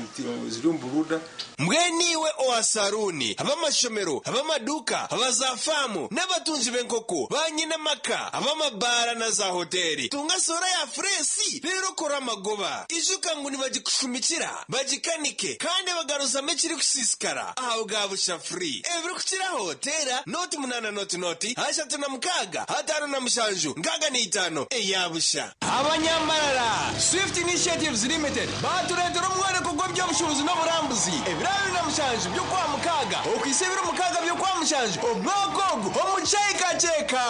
[SPEAKER 15] ziri omu buruda.
[SPEAKER 4] Mbwenu iwe owa saruuni, ab'amashomero, ab'amaduuka, aba za faamu n'abatungi b'enkoko, ba nyine amaka, ab'amabaara na za hoteeri, tunga soora ya fureesi reero okore amagoba. Ijuka ngu nibagikushumikira, bagikanike kandi bagaruzamu ekirikusiisikara aha bwa busha free. Ebirikukiraho teera nooti munaana nooti nooti 36 57 65 eya busha. Abanyambarara, Swift Initiatives Limited baatureetera omworeko gw'eby'obushuubuzi n'oburambuzi ebiro 27 by'Okwamukaaga okuhitsya ebiro 6 by'Okwamushanju omwaka ogu omu Kyekakyeka.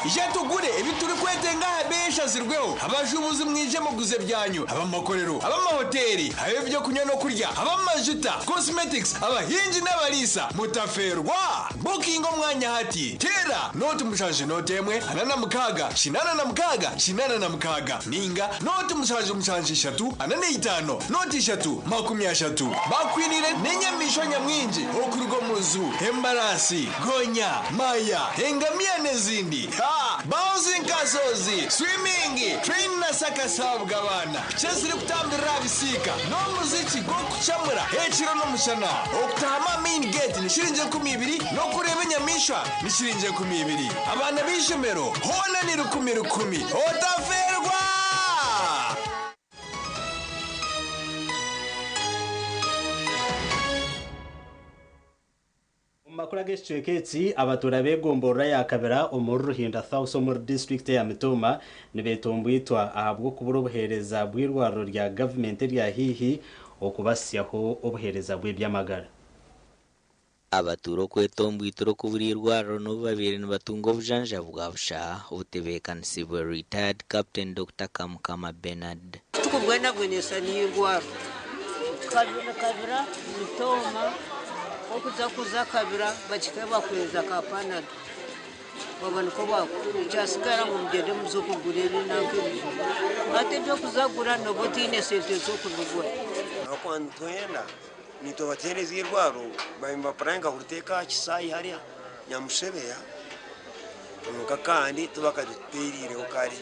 [SPEAKER 4] Ija tugure ebi turikwetenga aha beeyi eshazirweho. Abashuubuzi mwije muguze ebyanyu, ab'amakorero, ab'amahoteeri, ab'eby'okunywa n'okurya, ab'amajuta, cosmetics, abahingi n'abariisa. Mutafeerwa! Bukinga omwanya hati. Teera nooti mushanju nooti emwe 46 86 86 ninga nooti mushanju mushanju ishatu 45 nooti ishatu 30. Bakwiniire n'enyamaishwa nyamwingi okuruga omu nju, embaraasi, gonya, maya, engamiya n'ezindi. Ha! Bouncing castles, swimming. Skiing, Train na Circus ahabw'abaana, piki ezirikutambirira aha bisiika, n'omuziki gw'okucamura ekiro n'omushana. Okutaahamu aha main gate ni shiringi 20,000 n'okureeba enyamaishwa ni shiringi 2000. Abaana b'eishomero hoona ni rukumi rukumi. Otafeerwa!
[SPEAKER 5] Omu makuru ag'ekicweka eki, abatuura b'egomborora ya Kabira omuri Ruhinda South omuri disiturikiti eya Mitooma nibetomboitwa ahabw'okubura obuheereza bw'eirwariro rya gavumenti erya haihi okubasyaho obuheereza bw'eby'amagara.
[SPEAKER 2] Abatuura okwetombwitira okubura eirwariro n'obu babaire nibatunga obujanjabi bwa busha obutebeekanisiibwe Retired Captain Dokita Kamukama Bernard.
[SPEAKER 10] Tikubwenabwenesa n'eirwariro. Kabira, Mitooma, okuza kuza Kabira bakika bakuhereza ka panado baba nikwo bakuha kyasigara ngu mugyende muze kugura ebinanka ebijuma hati ebyokuza kugura noba otiine sente z'okubigura.
[SPEAKER 11] Ahabw'okuba nitwenda nitwe batuheereza eirwariro baaba nibapurayinga kuriteeka aha kisaayi hariya Nyamushebeya kwonka kandi tibakarituteeriireho kare.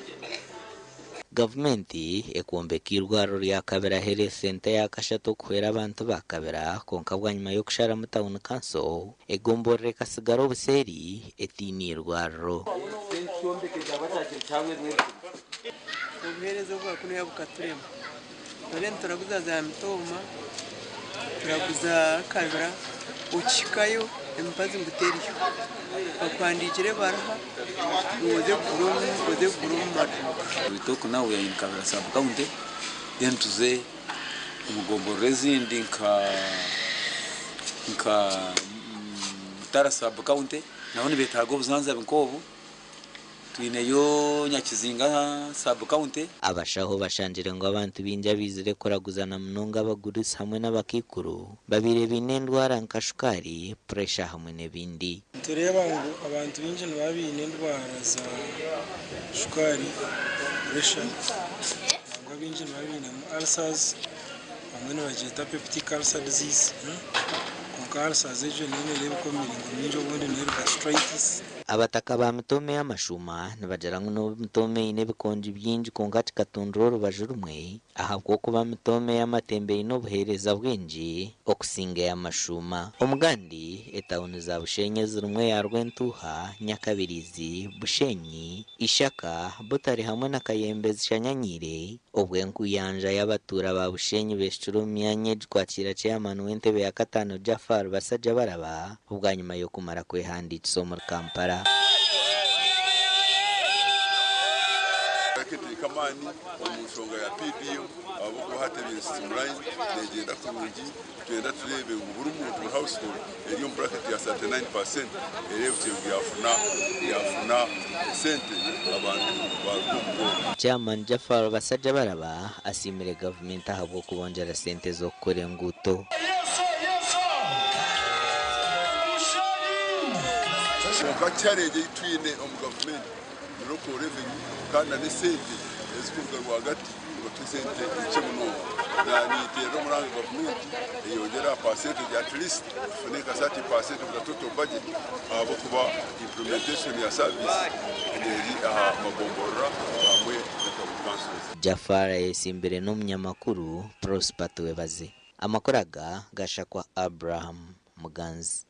[SPEAKER 2] Gavumenti ekwombeka eirwariro rya Kabira Health Centre eya kashatu okuhwera abantu ba Kabira kwonka bwanyima y'okusharamu tauni kanso, egomborora ekasigara obuseeri etaine eirwariro.
[SPEAKER 16] Obuheereza obwa kunuya bukaturema. Twena nituraguza za mitooma, turaguza Kabira, okihikayo emibazi ngu teriyo. Bakuhandiikira ebaruha ngu oze kugura oze kugura omu maduuka.
[SPEAKER 17] We talk now we are in Kabira sub county then tuze omu gomborora ezindi nka nka Mutara sub county nabo nibetaaga obuzanzabi nk'obu. Twineyo Nyakizinga sub county.
[SPEAKER 2] Abashaho bashangire ngu abantu baingi abaizire kuraguza na munonga abagurusi hamwe n'abakaikuru babaire baine endwara nka shukaari, puresha hamwe n'ebindi.
[SPEAKER 26] Nitureeba ngu abantu baingi nibaba baine endwara za shukaari, puresha nangwa abaingi nibaba bainemu ulcers bamwe nibagyeta peptic ulcer disease kwonka ulcers egyo neyo nereebeka omu miringo mingi obundi neyo gastritis.
[SPEAKER 2] Abataka ba Mitooma ey'amashuuma nibagira ngu n'obu Mitooma eine ebikongi bingi kwonka kikatundura orubaju rumwe ahabw'okuba Mitooma ey'amatemba eine obuheereza bwingi okusinga ey'amashuuma. Omugandi, etauni za Bushenyi ezirimu eya Rwentuuha, Nyakabirizi, Bushenyi, Ishaka, Butare hamwe na Kayembe zishanyanyiire Obwo enkuyanja y'abatuura ba Bushenyi beshukire omu myanya egi kwakiira Chairman w'entebe ya kataano Jaffar Basajjabalaba bwanyima y'okumara kwehandiikisa omuri Kampala.
[SPEAKER 27] Akateeka amaani omu nshonga ya PDM ahabw'okuba hati ebaire streamlined negyenda kurungi. Nitwenda tureebe ngu buri muntu, buri household eri omu bracket ya 39% ereebukye ngu yaafuna yaafuna esente abantu baaruga omu bworo.
[SPEAKER 2] Chairman Jaffar Basajjabalaba asiimire gavumenti ahabw'okubongyera sente z'okukora enguuto.
[SPEAKER 27] Kwonka challenge ei twine omu gavumenti ni local revenue kandi na n'esente ezikuruga rwagati nibatuha esente nkye munonga. Niteerera omuranga gavumenti eyongyere aha percentage at least tufune nka 30% of the total budget ahabw'okuba implementation ya service eri aha magomborora hamwe na town councils.
[SPEAKER 2] Jaffar ayesimbire n'omunyamakuru Prosper Twebaze. Amakuru aga gashakwa Abraham Muganzi.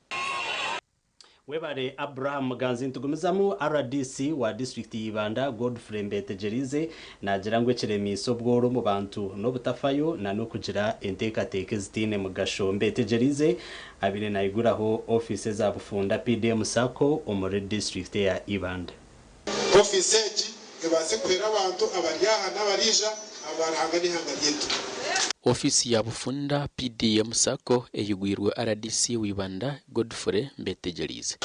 [SPEAKER 5] Webare Abraham Muganzi. Nitugumizamu rdc wa disiturikiti ya Ibanda Godfrey Mbetegyereize naagira ngu ekiremiise obworo omu bantu n'obutafayo na n'okugira enteekateeka ezitaine mugasho. Mbetegyereize abaire naiguraho ofiisi eza Bufunda PDM Sacco omuri disiturikiti eya Ibanda.
[SPEAKER 28] Ofiisi egi ebaase kuhwera abantu abari aha n'abariija aba Ruhanga n'eihanga ryaitu.
[SPEAKER 29] Ofiisi ya Bufunda PDM Sacco eyigwirwe rdc w'Ibanda Godfrey Mbetegyereize.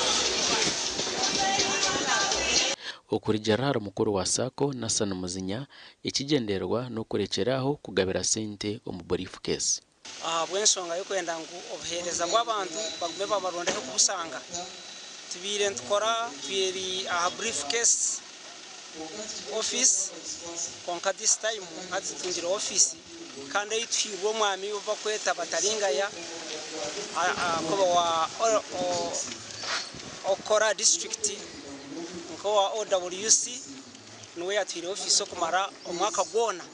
[SPEAKER 29] Okurugiirira ahari mukuru wa Sacco, Nathan Muzinya, ekigyendererwa n'okurekyera aho kugabira sente omu briefcase.
[SPEAKER 30] Ahabw'enshonga y'okwenda ngu obuheereza bw'abantu bagume babaronde ah'okubusanga, tubaire nitukora twiri aha brief case office kwonka this time hati tutungire office kandi ei tuhairwe omwami ou bakweta Bataringaya kuba owa Okora district nk'owa OWC. Niwe yatuhaire ofiisi okumara omwaka gwona.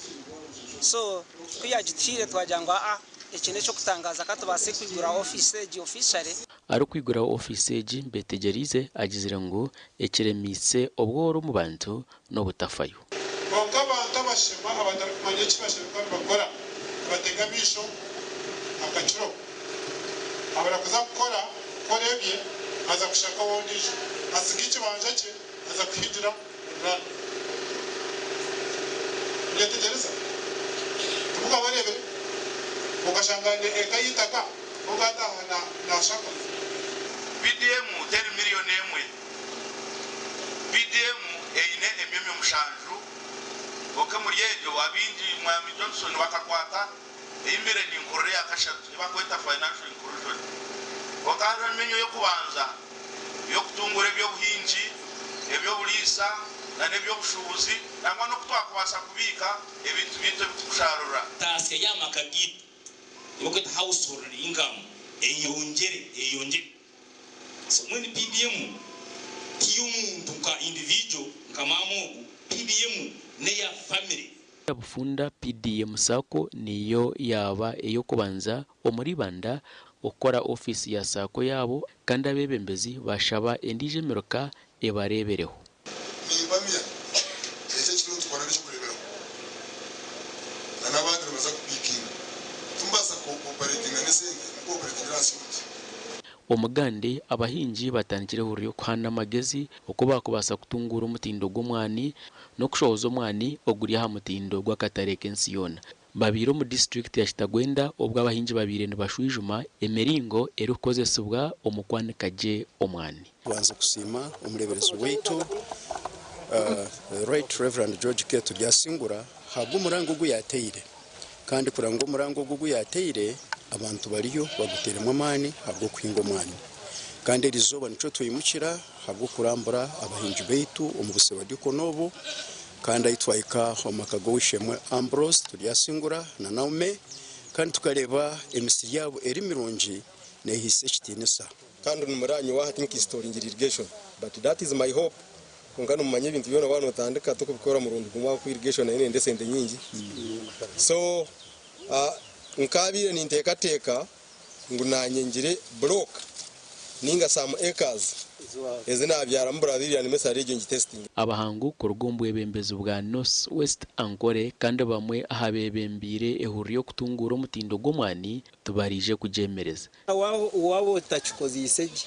[SPEAKER 30] So ku yagituhaire twagira ngu aa eki n'eky'okutangaaza ka tubaase kwigura ofiisi egi officially.
[SPEAKER 29] Arikwiguraho ofiisi egi, Betegyereize agizire ngu ekiremiise obworo omu bantu n'obutafayo.
[SPEAKER 28] Kwonka abantu abashema abatarikumanya eki bashemereire kuba nibakora, nibatega amaisho akakiro. Abura kuza kukora kukora ebye, aza kushaka ow'ondiijo. Atsiga ekibanja kye, aza kuhigira orurara. Ninyetegyereza? Timukabareebire? Okashanga aine eka y'eitaka, kwonka ataaha naashaka.
[SPEAKER 1] PDM teri miriyoni emwe. PDM eine emyomyo mushanju, kwonka omuri egyo abaingi Mwami Johnson bakakwata ei mbaire ninkorera eya kashatu ei barikweta Financial Inclusion. Kwonka hariho emyonyo ey'okubanza ey'okutunguura eby'obuhingi, eby'oburiisa n'eby'obushuubuzi nangwa n'oku twakubaasa kubiika ebintu byaitu ebi turikushaarura.
[SPEAKER 3] Taasya y'amaka gaitu ei barikweta household income eyongyere eyongyere. So mbwenu PDM ti y'omuntu nka individual nka maama ogu, PDM n'eya family.
[SPEAKER 29] Bufunda PDM Sacco niyo yaaba ey'okubanza omuri Ibanda okukora ofiisi ya Sacco yaabo kandi abeebembezi baashaba endiijo emiruka ebareebereho.
[SPEAKER 27] Nimpamya eki ekiriho nitukora n'eky'okureeberaho na n'abandi nibaza kupiikinga. Timubaasa kuoperatinga n'esente mukooperatingira ahansi y'omuti.
[SPEAKER 29] Omugande, abahingi batandikire ehururu y'okuhaana amagezi oku baakubaasa kutunguura omutindo gw'omwani n'okushohoza omwani oguri aha mutindo gw'akatare k'ensi yoona. Babaire omu disiturikiti ya Kitagwenda obwo abahingi babaire nibashwijuma emiringo erikukozesibwa omu kwanika gye omwani.
[SPEAKER 6] Kubanza kusiima omureeberezi waitu Right Rev. George K. Turyasingura ahabw'omuranga ogu yaateire kandi kureba ngu omuranga ogu ogu yaateire abantu bariyo baguteiremu amaani ahabw'okuhinga omwani kandi erizooba nikyo twimukira ahabw'okurambura abahingi baitu omu busebadikoni obu kandi ahi twahika omu maka g'ow'eishe-emwe Ambrose Turyasingura na Naume kandi tukareeba emisiri yaabo eri mirungi neehaisa ekitiinisa.
[SPEAKER 7] Kandi nimuranyowe hati nkinstallingira irrigation but that is my hope kwonka nimumanya ebintu byona waaba notandika tokubikora murundi gumwe ahabw'okuba irrigation nayo neyenda esente nyingi so nkabaire ninteekateeka ngu nanye ngire block ninga some acres ezi nabyaramu buravirira nimesari egyo ngitestinge.
[SPEAKER 29] Abahangu kuruga omu bwebembezi bwa North West Ankole kandi bamwe aha beebembeire ehururu y'okutunguura omutindo gw'omwani tibaraije kugyemereza.
[SPEAKER 18] Waaba otakikozeise gye,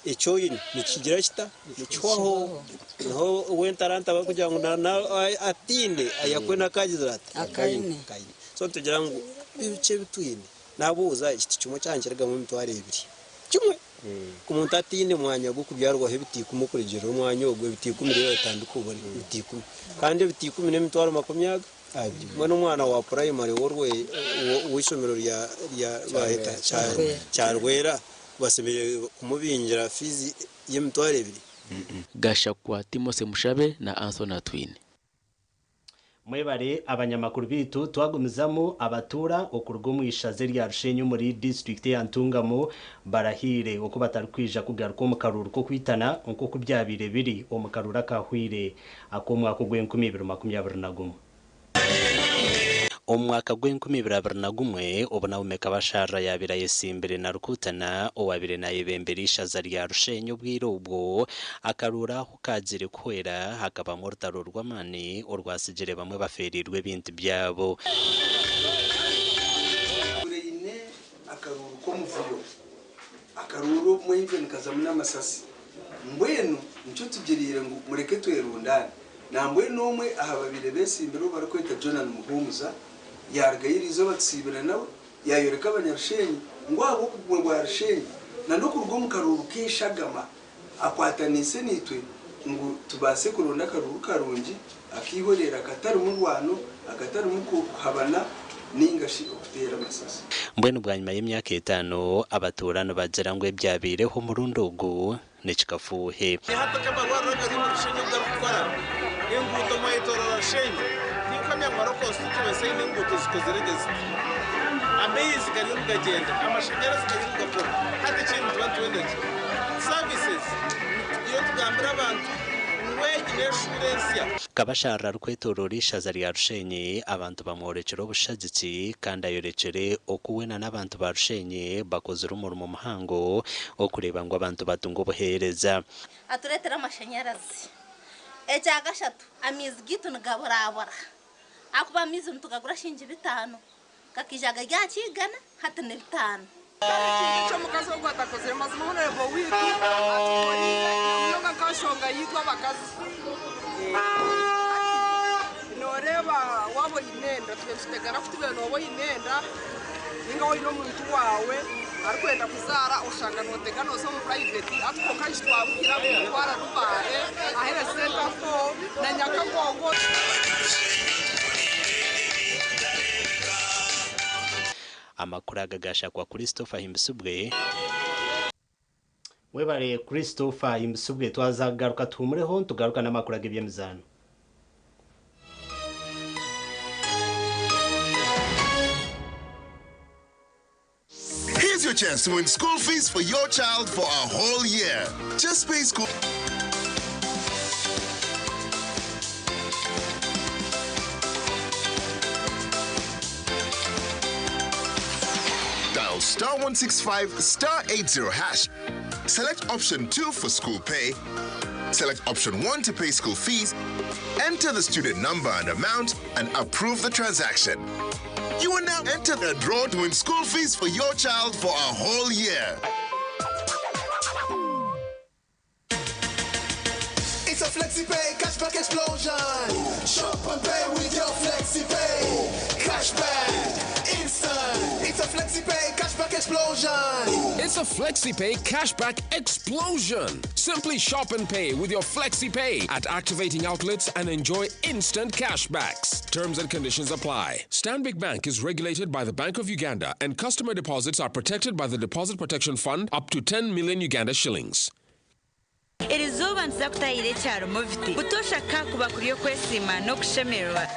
[SPEAKER 18] eki oine nikigira kita? Nikihwaho. Niho ow'entaranta barikugira ngu ataine ayakwe n'akagizire ata? Akaine. So nitugira ngu bikye ebi twine. Naabuuza, ekiti kimwe kyaba nikirugamu emitwaro ebiri. Kimwe! Omuntu ataine mwanya gw'okubyarwaho ebiti ikumi okurugiirira omwanya ogwo, ebiti ikumi reero otandike obone ebiti ikumi. Kandi ebiti ikumi n'emitwaro makumi aga? Abiri. Mbwenu omwana wa purayimare w'eishomero rya baayeta Kyarwera bashemereire kumubingira fiizi y'emitwaro ebiri?
[SPEAKER 29] Gashakwa Timothy Mushabe na Anthony Atwine.
[SPEAKER 5] Mwebare abanyamakuru beitu twagumizamu abatuura okuruga omu ishaza erya Rushenyi omuri disiturikiti eya Ntungamo barahiire oku batarikwija kugaruka omu karuuru k'okwitana nk'oku byabaire biri omu karuuru akahweire ak'omwaka ogw'enkumi ibiri makumi abiri na gumwe. Omu mwaka gw'enkumi ibiri abiri na gumwe, obu Naume Kabasharira yaabaire ayetsimbire na Rukutana owaabaire naayebembera eishaza rya Rushenyi obwire obwo, akaruuru ahu kaagiire kuhwera hakabamu orutaro rw'amaani orwatsigire bamwe bafeereirwe ebintu byabo.
[SPEAKER 19] Turaine akaruuru k'omuvuyo, akaruuru obumwe even kazamu n'amasasi. Mbwenu nikyo tugiriire ngu mureke twerundaane. Nambwenu omwe aha babaire betsimbire ou barikweta Jonan Muhumuza yarugayo eriizooba tusiibire nawe yayoreka abanyarushenyi ngu ahabw'obumwe bwa Rushenyi na n'okuruga omu karuuru k'eshagama akwataniise naitwe ngu tubaase kuronda akaruuru karungi ak'eihoreera akatarimu rwano, akatarimu kuhabana ninga shi okuteera amasasi.
[SPEAKER 5] Mbwenu bwanyima y'emyaka etaano, abatuura nibagira ngu ebyabaireho omurundi ogu nikikafuuhe.
[SPEAKER 20] Hati nk'amarwariro agari omu Rushenyi oku garikukora, enguuto mwayetoorora Rushenyi, tinkuhamya ngu hariho constituency eine enguuto zikozire gye ziti. Amaizi gariyo nigagyenda, amashanyarazi gariyo nigakora, hati ekindi nituba nitwenda ki? Services, nitugireyo tugambire abantu ngu egi n'eshuura ensya.
[SPEAKER 5] Kabasharira arikwetorora ishaza rya Rushenyi, abantu bamworekire obushagiki kandi ayorekire oku we n'abantu ba Rushenyi bakozire omurimo muhango okureeba ngu abantu batunga obuheereza.
[SPEAKER 8] Atureetera amashanyarazi. Ekya kashatu, amaizi gaitu nigaburabura ahakuba amaizi nitugagura shilingi 5, gakaija gari aha kiigana hati ni 5.
[SPEAKER 9] Ekintu eki omukazi ogu atakozire mazima honorable waitu atukoriire na munonga nka nshonga yaitu abakazi. Hati noreeba waaba oine enda tube nitutegana ku tube nooba oine enda ninga oine omuntu waawe arikwenda kuzaara oshanga nootega nooza omu private hati kwonka itwe twabukira kumutwara Rubare aha health center 4 na Nyakagongo.
[SPEAKER 5] Amakuru aga gashakwa Christopher Ahimbisibwe. Webare Christopher Ahimbisibwe twaza kugaruka tuhumureho nitugaruka n'amakuru ag'eby'emizaano.
[SPEAKER 12] Here's your chance to win school fees for your child for a whole year. Just pay school. Dial star 165 star 80 hash. Select option 2 for school pay. Select option 1 to pay school fees. Enter the student number and amount and approve the transaction. You will now enter the draw to win school fees for your child for a whole year.
[SPEAKER 13] It's a FlexiPay cashback explosion. Shop and pay with your FlexiPay. Cashback, instant. It's a FlexiPay cashback explosion.
[SPEAKER 14] It's a FlexiPay cashback explosion. Simply shop and pay with your FlexiPay at activating outlets and enjoy instant cashbacks. Terms and conditions apply. Stanbic Bank is regulated by the Bank of Uganda and customer deposits are protected by the Deposit Protection Fund up to 10 million Uganda shillings.
[SPEAKER 21] Erizooba nituza kutahira ekyaro Moviti. Butoosha kakuba kuri okwesiima n'okushemererwa.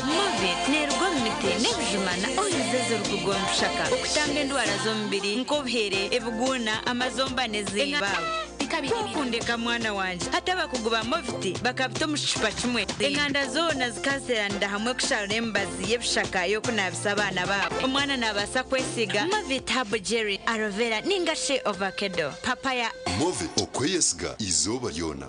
[SPEAKER 21] Movit neeruga omu miti n'ebijuma na oils ezirikuruga omu bishaka okutamba endwara z'omubiri nk'obuhere, ebiguuna, amazomba n'eziiba. Kwokundeka mwana wangye. Hati abakugu ba Movit bakabita omu kicupa kimwe. Enganda zoona zikazeeranira hamwe kusharura emibazi y'ebishaka y'okunaabisa abaana baabo. Omwana naabaasa kwesiiga Movit Herbal Jelly, Aloe Vera ninga shi Ovakedo, Papaya.
[SPEAKER 22] Movit okweyesiga eizooba ryona.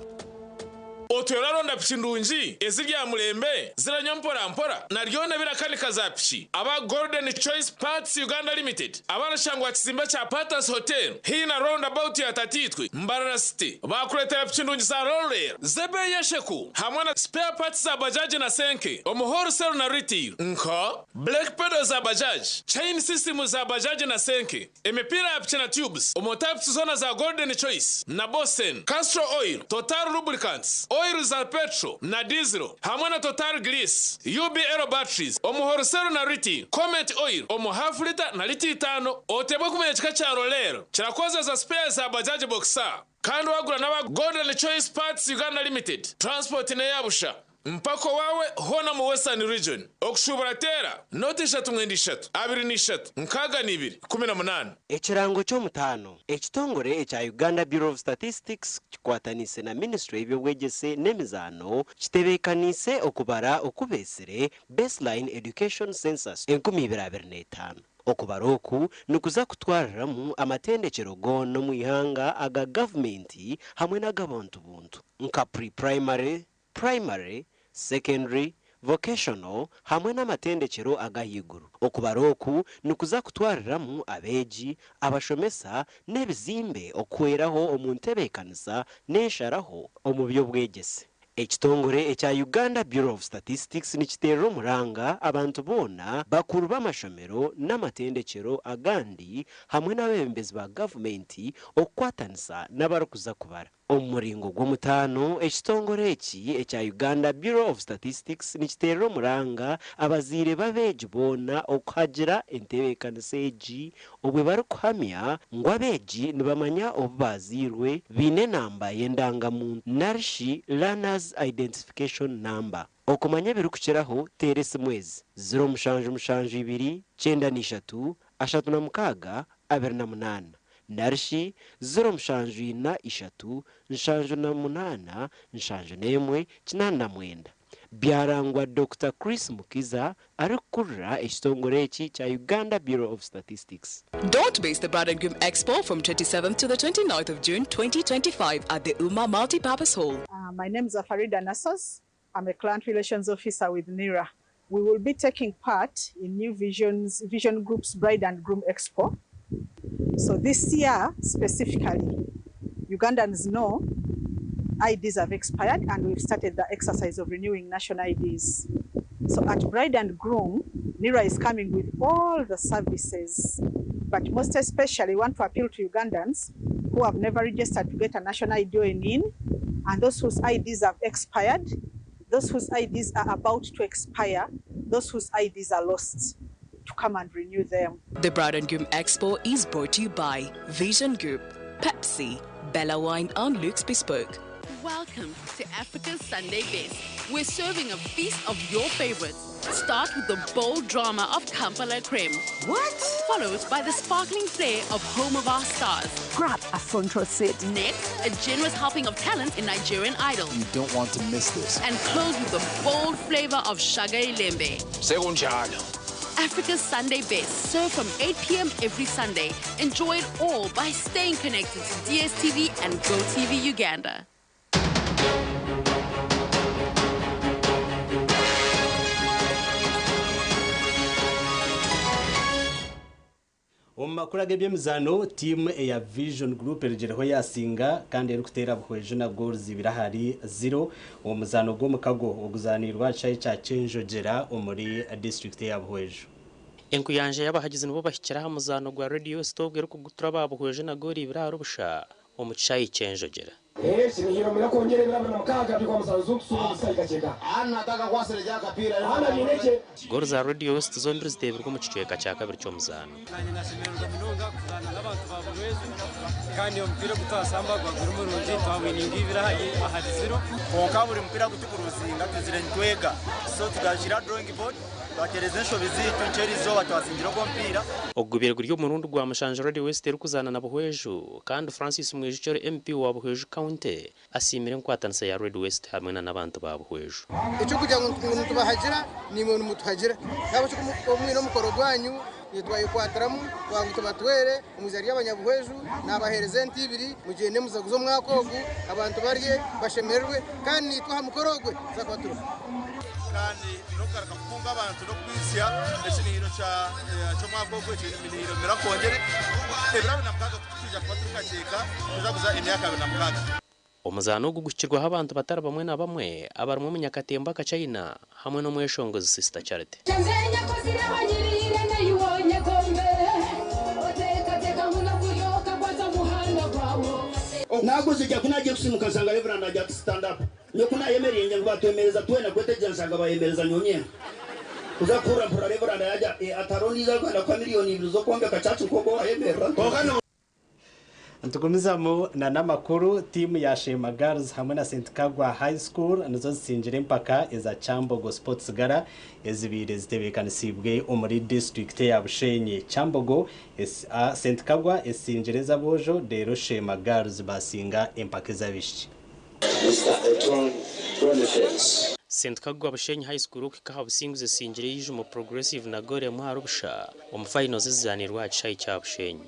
[SPEAKER 20] Otwire oraronda piki ndungi eziri aha murembe, ziranywa mpora mpora na ryona ebirakanika za piki? Aba Golden Choice Parts Uganda Limited abarashangwa aha kizimbe kya Patas Hotel haihi na Round About ya Tatiitwe, Mbarara City baakureetera piki ndungi za Rollel z'ebeeyi y'esheku hamwe na spare parts za bajaji na senke omu wholesale na retail nka brake pedal za bajaji, chain system za bajaji na senke, emipiira ya piki na tubes omu types zoona za Golden Choice na Bosen, Castrol Oil, Total Lubricants, oil za petrol na diesel hamwe na Total Grease, UBL batteries omu wholesale na retail, Comet Oil omu half litre na lita itaano. Otebwe kumanya ekika kya Rollel kirakozesa spares za Bajaj Boxer kandi wagura n'aba Golden Choice Parts Uganda Limited. Transport n'eya busha mpaka owaawe hoona omu Western Region. Okushuubura teera nooti ishatu mwenda ishatu abiri na ishatu nkaaga na ibiri ikumi na munaana.
[SPEAKER 23] Ekirango ky'omutaano, Ekitongore ekya Uganda Bureau of Statistics kikwataniise na Ministry y'eby'obwegyese n'emizaano kitebeekaniise okubara oku beetsire Baseline Education Census 2025. Okubara oku nikuza kutwariramu amatendekyero goona omu ihanga aga gavumenti hamwe n'ag'abantu buntu nka pre-primary, primary, secondary, vocational hamwe n'amatendekyero ag'ahaiguru. Okubara oku nikuza kutwariramu abeegi, abashomesa n'ebizimbe okuhweraho omu ntebeekanisa n'ensharaho omu by'obwegyese. Ekitongore ekya Uganda Bureau of Statistics nikiteerera omuranga abantu boona, bakuru b'amashomero n'amatendekyero agandi hamwe n'abeebembezi ba gavumenti okukwatanisa n'abarikuza kubara. Omu muringo gw'omutaano, ekitongore eki ekya Uganda Bureau of Statistics nikiteerera omuranga abazaire b'abeegi boona okuhagira entebeekanisa egi obwe barikuhamya ngu abeegi nibamanya obu baazairwe, baine enamba y'endangamuntu narishi Learner's Identification Number. Okumanya ebirikukiraho teera esimu ezi, ziro mushanju mushanju ibiri, kyenda n'ishatu, 36 28 narishi 0743 78 71 89 byarangwa Dr Chris Mukiza arikukurira ekitongore eki kya Uganda Bureau of Statistics.
[SPEAKER 2] Don't miss the Bride and Groom Expo from 27th to the 29th of June 2025 at the Uma Multipurpose Hall.
[SPEAKER 4] My name is Farida Nassos. I'm a client relations officer with NIRA. We will be taking part in New Vision's Vision Group's Bride and Groom Expo. So this year specifically, Ugandans know IDs have expired and we've started the exercise of renewing national IDs. So at Bride and Groom, NIRA is coming with all the services, but most especially want to appeal to Ugandans who have never registered to get a national ID or an IN, and those whose IDs have expired, those whose IDs are about to expire, those whose IDs are lost, to come and renew them.
[SPEAKER 2] The Bride and Groom Expo is brought to you by Vision Group, Pepsi, Bella Wine, and Luke's Bespoke.
[SPEAKER 10] Welcome to Africa's Sunday Best. We're serving a feast of your favorites. Start with the bold drama of Kampala Creme. What? Followed by the sparkling flair of Home of Our Stars.
[SPEAKER 11] Grab a front row seat.
[SPEAKER 10] Next, a generous helping of talent in Nigerian Idol.
[SPEAKER 15] You don't want to miss this.
[SPEAKER 10] And close with the bold flavor of Shaga Ilembe.
[SPEAKER 15] Sekunjalo.
[SPEAKER 10] Africa's Sunday Best, served from 8 p.m. every Sunday. Enjoy it all by staying connected to DSTV and GoTV Uganda.
[SPEAKER 5] Omu makuru ag'ebyemizaano tiimu eya Vision Group erugireho yasinga kandi erikuteera Buhweju na goals 2-0 omu muzaano gw'omukago oguzanirwa aha kishaayi kya Kyenjogyera omuri disiturikiti eya Buhweju.
[SPEAKER 16] Enkuyanja y'abahagizi nibo bahikire aha muzaano gwa Radio Stop erikugutura aba Buhweju na goal 2-0 omu kishaayi Kyenjogyera. Goal za Radio West zombiri ziteebirwe omu kicweka kya kabiri ky'omuzaano.
[SPEAKER 17] Kandi omupiira ogutwasamba gwagura omurungi twawininga ibiri ahari zero.
[SPEAKER 24] Konka buri mupiira gutukuruzinga tuzire nitwega, so tugashira drawing board twatereza enshobi ziitu nkyeri izooba twasingira ogwo mupiira.
[SPEAKER 16] Ogubire guri omurundi gwa mushanju Radio West erikuzaana na Buhweju kandi Francis Mwijukye MP wa Buhweju County asiimire enkwatanisa ya Radio West hamwe na n'abantu ba Buhweju.
[SPEAKER 25] Ekyo kugira ngu nitubahagira nimwe nimutuhagira yaba omwine omukoro gwanyu nitwayekwatiramu twangu tubatwere omwiza ry'abanyabuhweju nabahereza ente ibiri mugende muzaguze omwaka ogu abantu barye bashemererwe kandi nitwe aha mukoro ogwe tuzakuba turiho.
[SPEAKER 1] Kandi nokugaruka kukunga abantu n'okubisya ekinihiro ky'omwaka ogwo ekinihiro mirakwongere 26 tukwija kuba turikakyeka tuzaguza emyaka 26.
[SPEAKER 16] Omuzaano ogu guhikirwaho abantu batari bamwe na bamwe abarimu Omunyakatemba Akachina hamwe n'omweshongozi Sister Charity.
[SPEAKER 26] Naguzijja kunaje kusimuka nsanga Reverend ajja stand up nyokunayemereye ngu batwemereza twena kweteja nsanga bayemereza nyonye kuza kura mpura Reverend yaja atarondiza Rwanda kwa miliyoni 2 zo kwombeka church nkoko ayemerera.
[SPEAKER 5] Ntugumizamu na n'amakuru tiimu ya Shema Girls hamwe na St Kagwa High School nizo zisingire empaka eza Kyambogo Sports Gala ezibiire zitebeekanisibwe omuri disitulikiti ya Bushenyi. Kyambogo St Kagwa esingire ez'aboojo reero Shema Girls basinga empaka ez'abaishiki.
[SPEAKER 16] St Kagwa Bushenyi High School okuhika aha businguzi esingire Ijumo Progressive na goal 1-0 omu finals ezizanirwa aha kishaayi kya Bushenyi.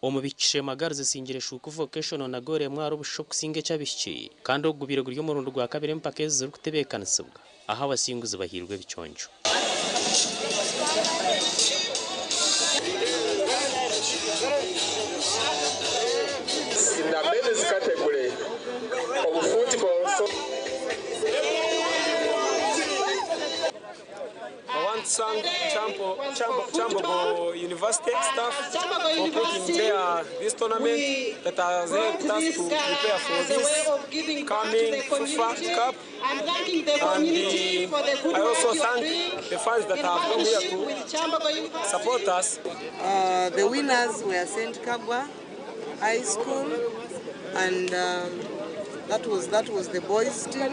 [SPEAKER 16] Omu bishiki Shema Girls esingire Shuku Vocational na goal 1-0 okusinga eky'abaishiki kandi ogubire guri omurundi gwa kabiri empaka ezi zirikutebeekanisibwa aho abasinguzi bahiirwe ebiconco.
[SPEAKER 31] In the men's category of football, so
[SPEAKER 7] I want to thank Kyambogo University staff for putting there this tournament that has helped us to prepare for this coming FIFA Cup. And I also thank the fans that have come here to support us.
[SPEAKER 32] The winners were St. Kagwa High School and
[SPEAKER 25] That was that was the boys team.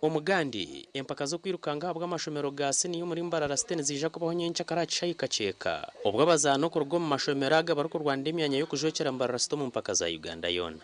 [SPEAKER 16] Omugandi empaka z'okwirukanga ahabw'amashomero ga siniya omuri Mbarara City niziija kubaho nyencakare aha kishaayi Kakyeka obwo abazaani okuruga omu mashomero aga barikurwanira emyanya y'okujwekyera Mbarara City omu mpaka za Uganda yoona.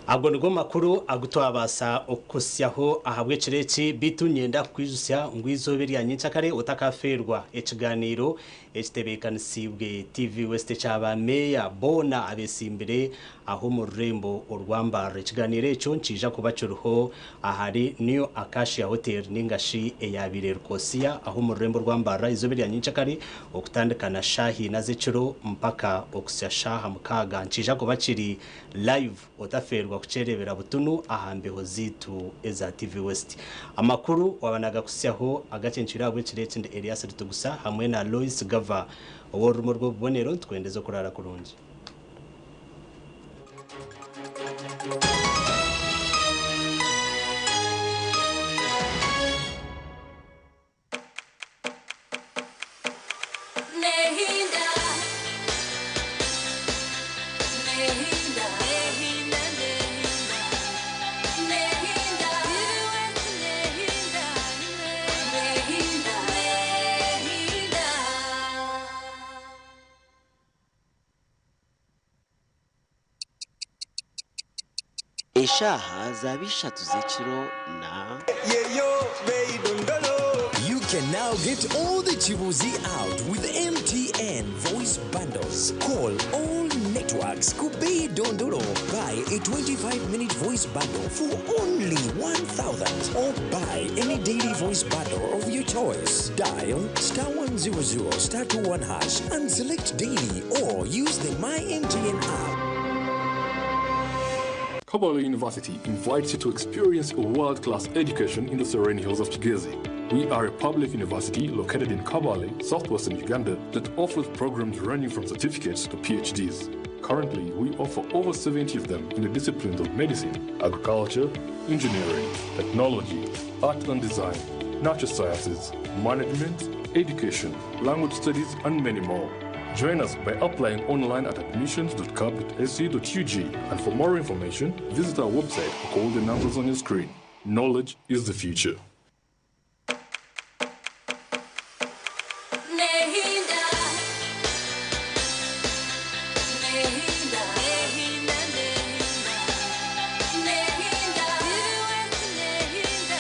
[SPEAKER 5] Ago nigo makuru agu twabaasa okukuhitsyaho ahabw'ekiro eki, beitu niinyenda kukwijutsya ngu eizooba erya nyencakare otakafeerwa ekigaaniiro ekitebeekanisiibwe TV West ekya ba meeya boona abetsimbire aha omu rurembo orwa Mbarara. Ekigaaniiro ekyo nikiija kuba kiriho ahari New Acacia Hotel ninga shi eyaabaire eri Kosia aha omu rurembo orwa Mbarara eizooba erya nyencakare okutandika na shaaha ina z'ekiro mpaka okuhitsya shaaha mukaaga. Nikiija kuba kiri live otafeerwa kukyereebera butunu aha mbeho zaitu eza TV West. Amakuru waaba naagakuhitsyaho agakyencwire ahabw'ekiro eki ndi Elias Ritugusa hamwe na Lois Gava ow'orurimi orw'obubonero nitukwendeza okuraara kurungi.
[SPEAKER 3] Nehinda, nehinda, nehinda, nehinda, nehinda, nehinda, nehinda.
[SPEAKER 23] Eshaaha zaaba ishatu z'ekiro na.
[SPEAKER 6] You can now get all the Chibuzi out with MTN voice bundles. Call all networks. Kubei Dondolo. Buy a 25-minute voice bundle for only 1,000 or buy any daily voice bundle of your choice. Dial star 100 star 21 hash and select daily or use the My MTN app.
[SPEAKER 8] Kabale University invites you to experience a world-class education in the serene hills of Kigezi. We are a public university located in Kabale, southwestern Uganda, that offers programs ranging from certificates to PhDs. Currently, we offer over 70 of them in the disciplines of medicine, agriculture, engineering, technology, art and design, natural sciences, management, education, language studies, and many more. Join us by applying online at admissions.cab.ac.ug and for more information, visit our website or call the numbers on your screen. Knowledge is the future.
[SPEAKER 3] Nehinda, nehinda, nehinda, nehinda, nehinda,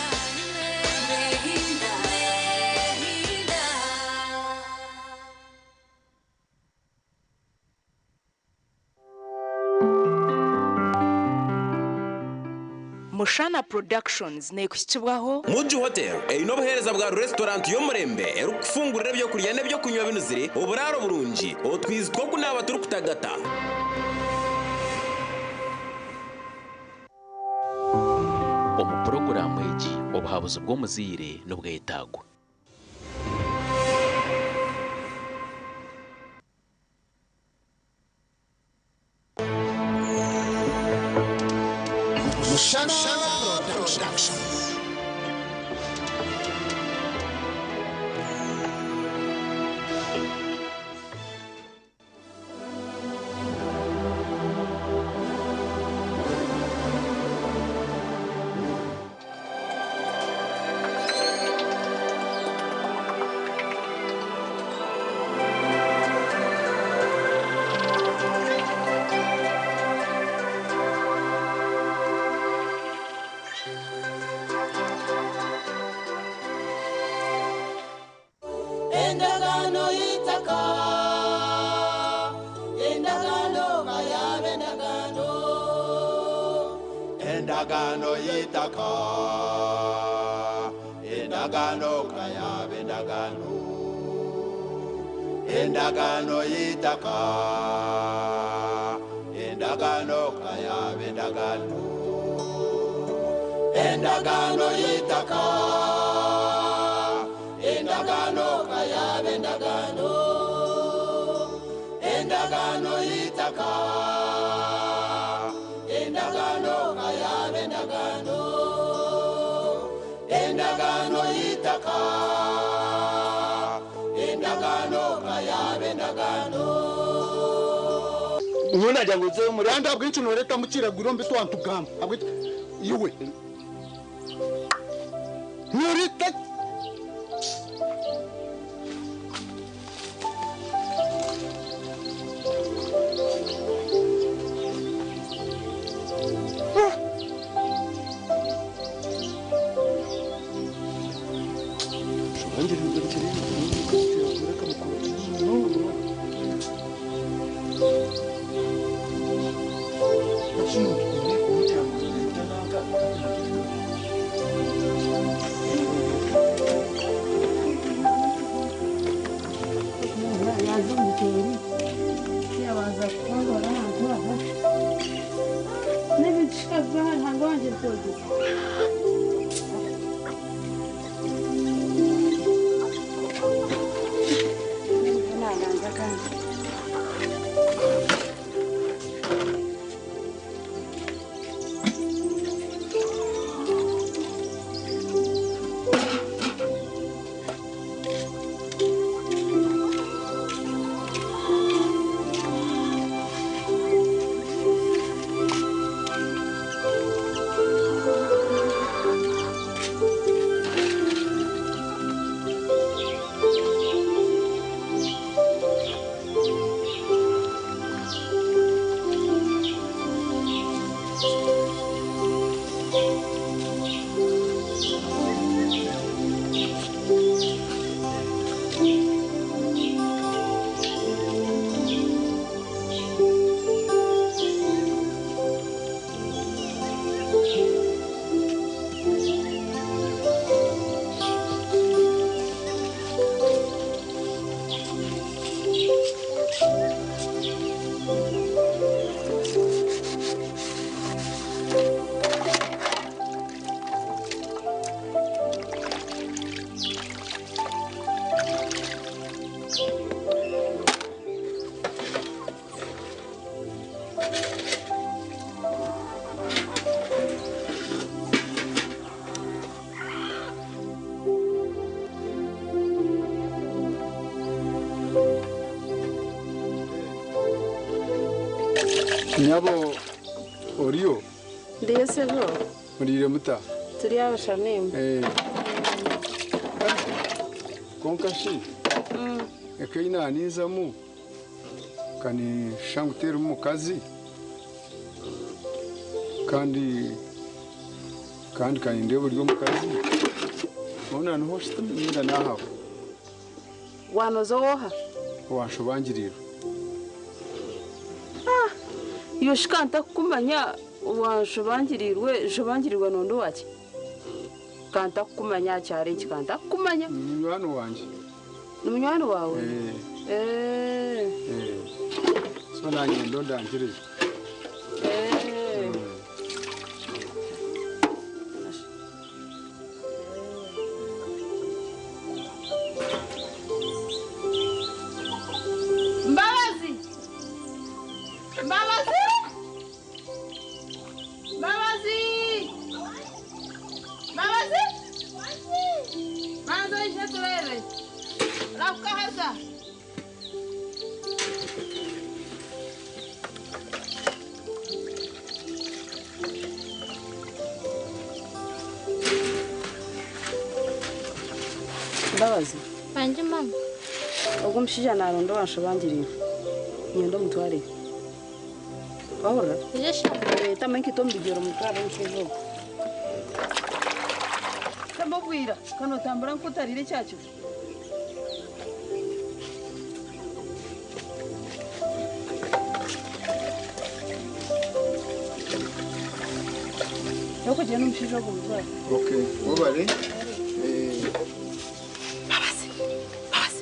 [SPEAKER 3] nehinda, nehinda.
[SPEAKER 2] Mushana Productions neekuhikibwaho
[SPEAKER 9] Muji Hotel eine obuheereza bwa restaurant y'omurembe erikufungurira ebyokurya n'ebyokunywa binuzire oburaaro burungi otwizi tw'okunaaba turikutagata.
[SPEAKER 11] Omu puroguraamu egi obuhabuzi bw'omuzaire nibwetaagwa.
[SPEAKER 13] Mushana Production.
[SPEAKER 3] Endagaano y'ettaka, endagaano kayabe endagaano.
[SPEAKER 18] Endagaano y'ettaka, endagaano kayabe endagaano. Endagaano y'ettaka, endagaano kayabe endagaano. Endagaano y'ettaka, endagaano kayabe endagaano. Endagaano y'ettaka, endagaano kayabe
[SPEAKER 4] Nyowe nagira ngu nze muri kandi ahabw'enki nooreetamu kiragiro mbi twantugamba ahabw'enki iwe nooreeta
[SPEAKER 12] Yaza omukyeri yabanza kutongora ahantu aha n'ebintu kikabiba hanga wangye ntogeza. Nabanza kandi.
[SPEAKER 14] Nyabo oriyo?
[SPEAKER 12] Ndiyo sebo.
[SPEAKER 14] Murire muta?
[SPEAKER 12] Turi abashamimba.
[SPEAKER 14] Eh. Konka shi? Ekaina nizamu kani shangutera omukazi kandi kandi kanindeba ori omukazi ona niho shitamira nahawe.
[SPEAKER 12] Wanoza woha?
[SPEAKER 14] Wanshobangirira.
[SPEAKER 12] Yoshika ntakukumanya wanshobangirirwe shobangirirwa nondo waki kanta kukumanya cyari iki kanta kukumanya?
[SPEAKER 14] Munywani wanje.
[SPEAKER 12] Ni munywani wawe?
[SPEAKER 14] Eh.
[SPEAKER 12] Eh.
[SPEAKER 14] So nanye ndo ndangirije.
[SPEAKER 12] Eh. Mbabazi. Mbabazi. Mbabazi. Mbabazi. Manzo ije turebe. Rafuka haza. Mbabazi.
[SPEAKER 19] Wanje mama.
[SPEAKER 12] Ogwo omushaija naronda owanshobangirira. Nyenda omutware. Wahurira? Tamu enkaito omu bigyero omutware omushaija ogwo. Kambobwira kanotambura nk'otarire ekyakiro. Yokugyenda omushaija ogwo omutware.
[SPEAKER 14] Okay, wabare.
[SPEAKER 12] Mbabazi. Mbabazi.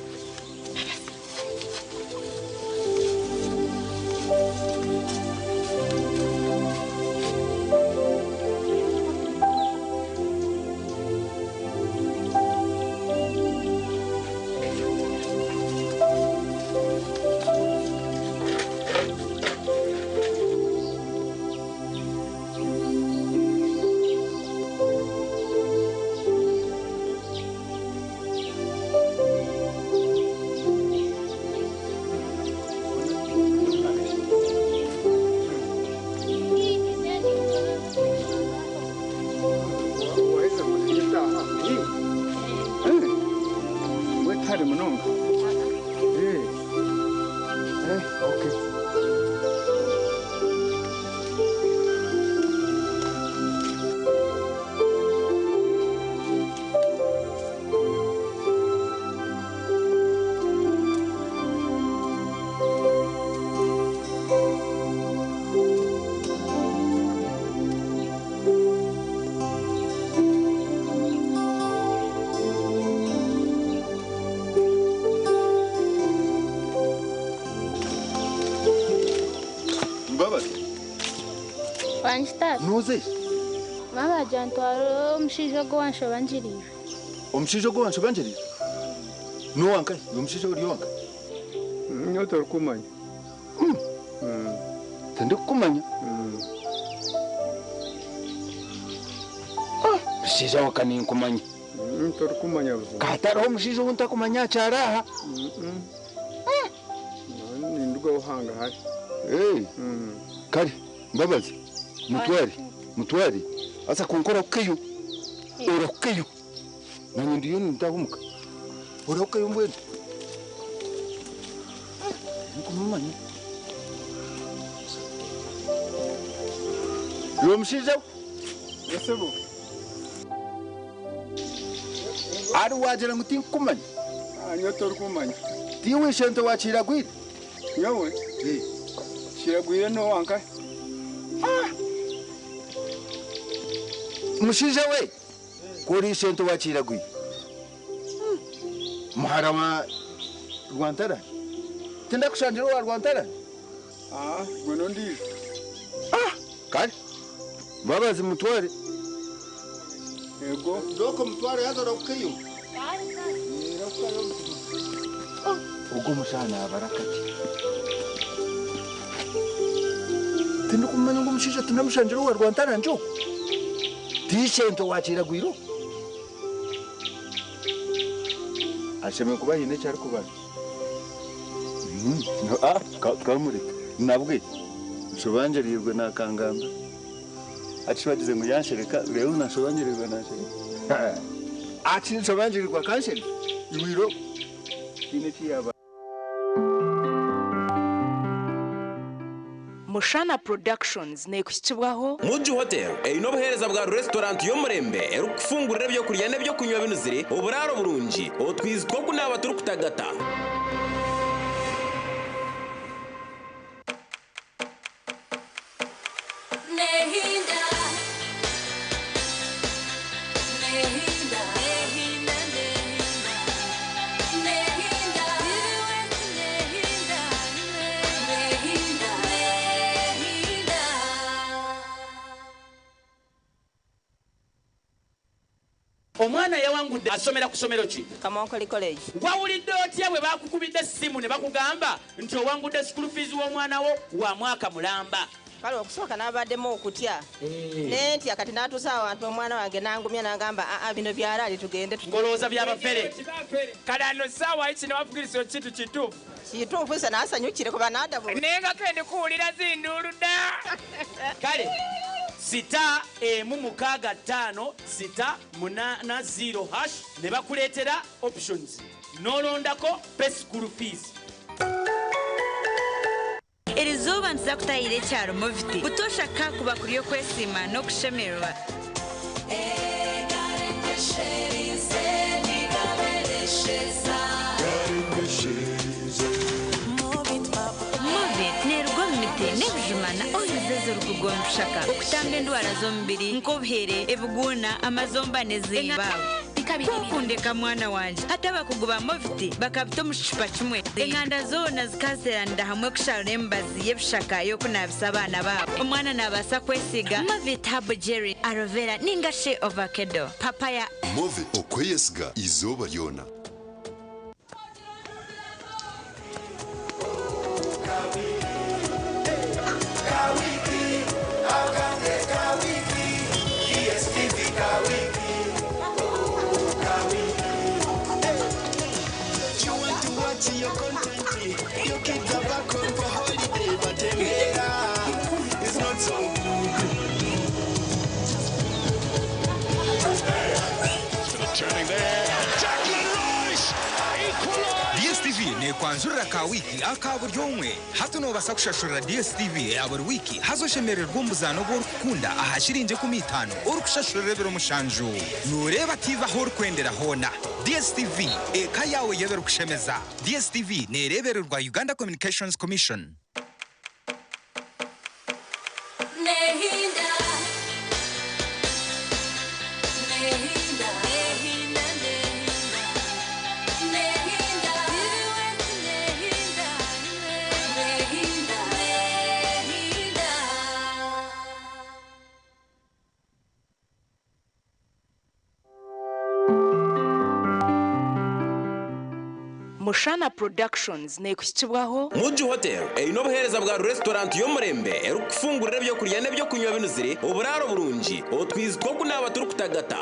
[SPEAKER 10] Tata.
[SPEAKER 15] Nuze.
[SPEAKER 10] Mama agira ntwara omushaija ogwo wanshobangiriire.
[SPEAKER 15] Omushaija ogwo wanshobangiriire? N'owankahi? Omushaija ori owankahi?
[SPEAKER 14] Nyowe torikumanya.
[SPEAKER 15] Tindikukumanya. Mushaija waka ninkumanya.
[SPEAKER 14] Torikumanya buzima.
[SPEAKER 15] Katariho omushaija ou ntakumanya akyari aha.
[SPEAKER 14] Nindugaho hanga hari.
[SPEAKER 15] Kare Mbabazi mutware mutware aza kunkora kukeyo orakukeyo nanye ndiyo nintahumuka orakukeyo mbwenu nkumumanya iwe mushaija we
[SPEAKER 14] Yesebo.
[SPEAKER 15] Ari wagira ngu tinkukumanya.
[SPEAKER 14] Nyowe torikumanya.
[SPEAKER 15] Tiwe ishente wakiragwire?
[SPEAKER 14] Nyowe? Kiragwire n'owankahi?
[SPEAKER 15] Mushaija we kuri ishente wakiragwire muhara wa Rwantara tindakushangira owa Rwantara.
[SPEAKER 14] Gwe n'ondiijo.
[SPEAKER 15] Kare Mbabazi mutware.
[SPEAKER 14] Ego.
[SPEAKER 4] Doko mutware yaza orakukeyo.
[SPEAKER 15] Ogwo omushaija nabarakati tindikumanya ngu omushaija tindamushangira owa Rwantara njo tishente wakiragwire ashemeye kuba haine eki arikubara. Twamureka nabwe nshobangirirwe nakangamba ati bagize ngu yanshereka rero nashobangirirwe nanshereka ati nshobangirirwa akanshereka iwiro tiine ekiyaba.
[SPEAKER 2] Mushana Productions nekuhikibwaho
[SPEAKER 9] Muji Hotel eine obuheereza bwa restaurant y'omurembe erikufungurira ebyokurya n'ebyokunywa binuzire oburaaro burungi otwizi tw'okunaaba turikutagata.
[SPEAKER 3] Nehinda. Nehinda. Nehinda, nehinda. Nehinda. Nehinda. Nehinda. Nehinda.
[SPEAKER 17] Omwana yawangudde asomera ku ssomero ki?
[SPEAKER 19] Kamonkoli College.
[SPEAKER 17] Wawulidde otya bwe bakukubidde essimu ne bakugamba nti owangudde school fees w'omwana wo wa mwaka mulamba?
[SPEAKER 19] Kale okusooka n'abaddemu okutya nentya, kati n'atuusa awantu omwana wange n'angumya n'angamba aa bino byalaali tugende.
[SPEAKER 17] Ngolowooza byabafere.
[SPEAKER 23] Kale ano ssaawa kino bafukiriza kintu kituufu.
[SPEAKER 19] Kituufu se naasanyukire kuba n'adabu.
[SPEAKER 23] Naye nga kendi kuwulira zinduulu dda.
[SPEAKER 17] Kale sita emu mukaaga ttaano sita munaana 0 hash ne bakuleetera options n'olondako pay school fees.
[SPEAKER 24] Erizuba ntiza kutahira ekyaro Moviti butosha kakuba kuri okwesiima n'okushemererwa. Movit neerugwa omu miti n'ebijuma na oils ezirikugwa omu bishaka okutamba endwara z'omubiri nk'obuhere ebiguuna amazomba n'ezimba. Kukundeka mwana wanje hati abakugu ba Moviti bakabita omu kicupa kimwe enganda zoona zikazeranira hamwe kusharura emibazi y'ebishaka y'okunabisa abaana baabo. Omwana nabaasa kwesiga Movit Herbal Jelly, aloe vera ninga she avocado papaya.
[SPEAKER 25] Move okweyesiga izooba ryona.
[SPEAKER 13] Kawiki, agange kawiki, DSTV kawiki, oh kawiki. You want to watch your content, your kids are back home for holiday, but Emera is not so good.
[SPEAKER 26] Turning there, Declan Rice equalised.
[SPEAKER 20] DSTV nekwanjurira ka wiki aka buri omwe hati nobasa kushashurira DSTV ya buri wiki hazoshemererwa omuzano gw'orikukunda aha shiringi 15 orikushashurira ebiro 7 noreeba TV aho orikwendera hoona. DSTV eka yawe y'ebirikushemeza. DSTV nereebererwa Uganda Communications Commission.
[SPEAKER 3] Nehinda. Nehinda. Nehinda, nehinda. Nehinda. Nehinda. Nehinda. Nehinda.
[SPEAKER 2] Mushana Productions neekuhikibwaho.
[SPEAKER 9] Muju Hotel eine obuheereza bwa restaurant y'omurembe erikukufungurira ebyokurya n'ebyokunywa binuzire, oburaaro burungi, otwizi tw'okunaaba turikutagata.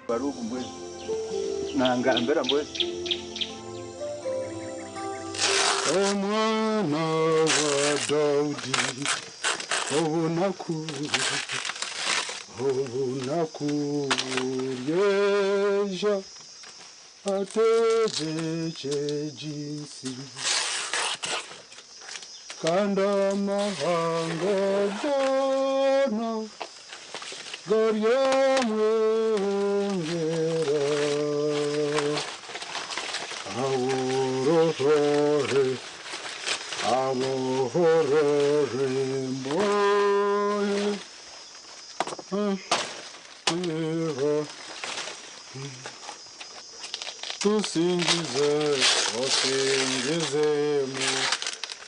[SPEAKER 15] Baruku mbwenu nangambira mbwenu.
[SPEAKER 4] Omwana wa Daudi obunaku obunaku buryeija ategyekye egi nsi kandi amahanga goona garyamwehongyera abohorore abohorore embohe. Tusingize osingize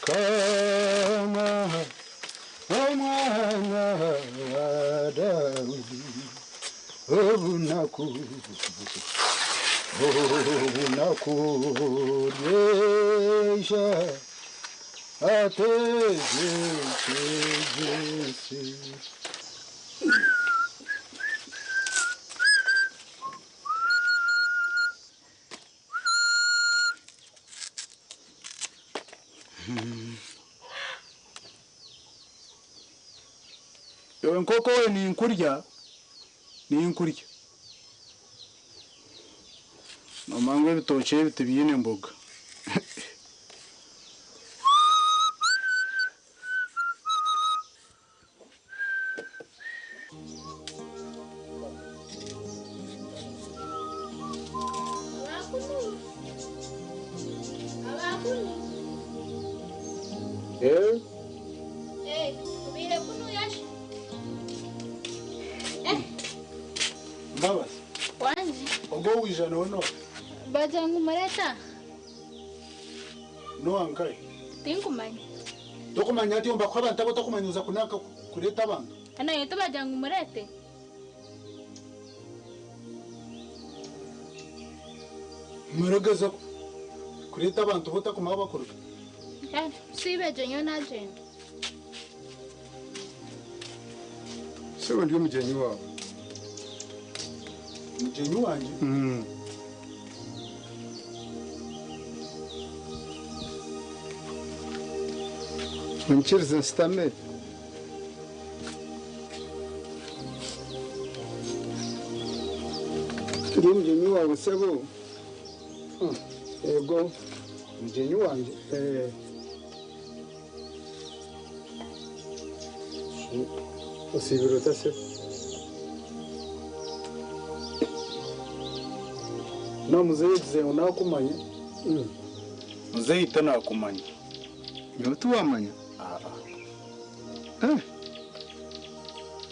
[SPEAKER 4] Mukama omwana wa Daudi obunaku obunaku buryeija ategyekye egi nsi. Iwe nkoko we ninkurya, ninkurya. Noomanya ngu ebitookye ebi tibiine mboga. Eh? Mbabazi.
[SPEAKER 10] Wangi.
[SPEAKER 4] Ogwo owaija nawe n'oha?
[SPEAKER 10] Bagira ngu mureta.
[SPEAKER 4] N'owa nkahi?
[SPEAKER 10] Tinkumanya.
[SPEAKER 4] Tokumanya hati ombakuha abantu abu otakumanya oza kunanka kureeta abantu?
[SPEAKER 10] Nainye tibagira ngu murete.
[SPEAKER 4] Muragaza kureeta abantu abu otakumanya ahu bakuruga?
[SPEAKER 10] Siiba egyo nyowe naagyenda.
[SPEAKER 14] Sebo ndi omugyenyi waawe.
[SPEAKER 4] Mugyenyi wangye?
[SPEAKER 14] Onyikirize nsitame? Ndi omugyenyi waawe sebo. Ego.
[SPEAKER 4] Mugyenyi wangye?
[SPEAKER 14] Eh. Osiibire ota sebo?
[SPEAKER 4] Na muzeeyi ogize ngu naakumanya. Muzeeyi tanakumanya.
[SPEAKER 14] Nyowe tiwamanya?
[SPEAKER 4] Aa.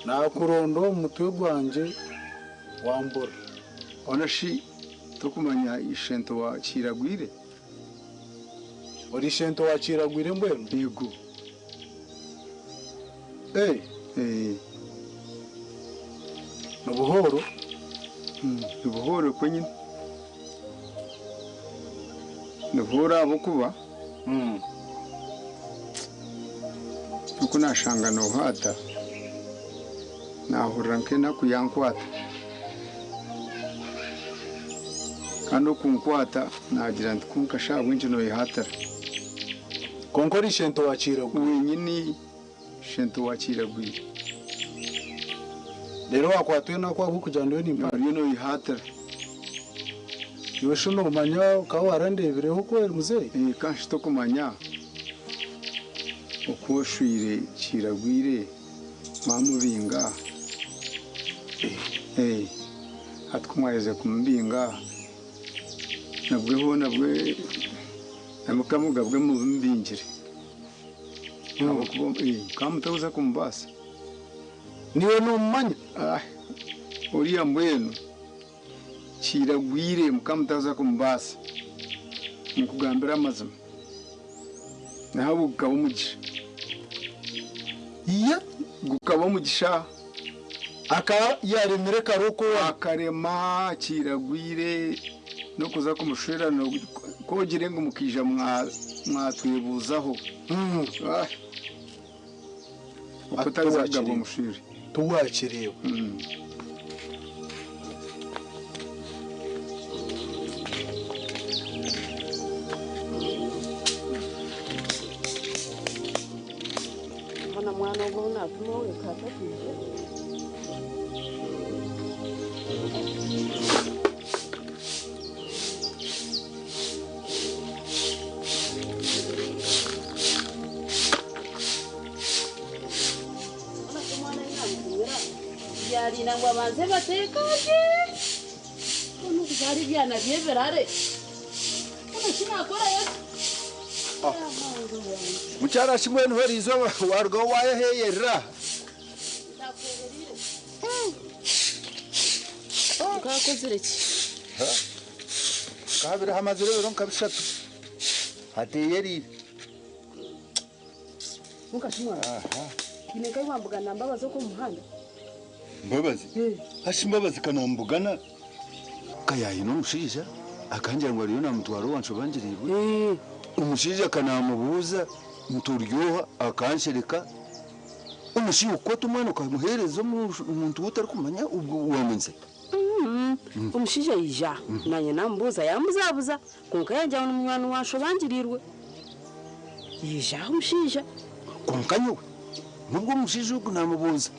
[SPEAKER 4] Naakuronda omu mutwe gwangye wambura.
[SPEAKER 14] Hoona shi tokumanya ishento wa Kiiragwire?
[SPEAKER 4] Ori ishento wa Kiiragwire mbwenu?
[SPEAKER 14] Yego.
[SPEAKER 4] Ee.
[SPEAKER 14] Ee.
[SPEAKER 4] Ni buhooro?
[SPEAKER 14] Ni buhooro kwenyine. Ni buhooro ahabw'okuba oku naashanga noohaata, naahurira nk'enaku yankwata. Kandi okunkwata naagira nti kwonka shi ahabw'enki nooyehaatira?
[SPEAKER 4] Kwonka ori ishento wa Kiiragwire?
[SPEAKER 14] Wenyini ishento wa Kiiragwire.
[SPEAKER 4] Reero waakwatwa enaku ahabw'okugira ngu ndiyo nimpaata?
[SPEAKER 14] Oriyo nooyehaatira.
[SPEAKER 4] Iwe shi noomanya okaba waarandeebireho kweri muzeeyi?
[SPEAKER 14] Ee, kandi shi tokumanya oku oshweire Kiiragwire mwamubinga? Ee, hati ku mwaherize kumubinga, nabwe hoona bwe na Mukamuga bwe mumubingire. Ahabw'okuba ee, mukaba mutakuza kumubaasa.
[SPEAKER 4] Niiwe noomumanya?
[SPEAKER 14] Ah, oriya mbwenu Kiiragwire mukaba mutakuza kumubaasa. Ninkugambira amazima. Nahabwe gukaba omugisha.
[SPEAKER 4] Ye?
[SPEAKER 14] Gukaba omugisha.
[SPEAKER 15] Akaba yaremire karoko.
[SPEAKER 14] Akarema kiragwire n'okuza kumushwera kogire ngu mukija mwatwebuuzaho. Ah. Okutaza kugabwa omushwere.
[SPEAKER 1] Tuwakireeba.
[SPEAKER 12] Mbona mwana ogwo natuma weka atakwije. Byarina ngu abanze bateekage. Ono kuzaara ebyana by'ebirare. Ono kinakora yesu.
[SPEAKER 15] Mukyara shimwe niho eriizooba warugaho wayeheyerera.
[SPEAKER 12] Nkakozire ki?
[SPEAKER 15] Kabiri hamazire ebiro nka bishatu. Hateyerire.
[SPEAKER 12] Mukashimwa. Ine kai wambugana mbabazi okwo omu muhanda.
[SPEAKER 15] Mbabazi? Hashi Mbabazi kanambugana. Kayayina omushaija akangira ngu ariyo namutwara owanshobangirirwe. Omushaija kanamubuuza nturyoha akanshereka. Omushaija okukwata omwana okamuheereza omuntu ou otarikumanya ubwo wamenze.
[SPEAKER 12] Omushaija yija nanye namubuuza yamuzabuza konka yangira ngu ni munywani wanshobangirirwe. Yija aho omushaija.
[SPEAKER 15] Konka nyowe nubwo omushaija ogu namubuuza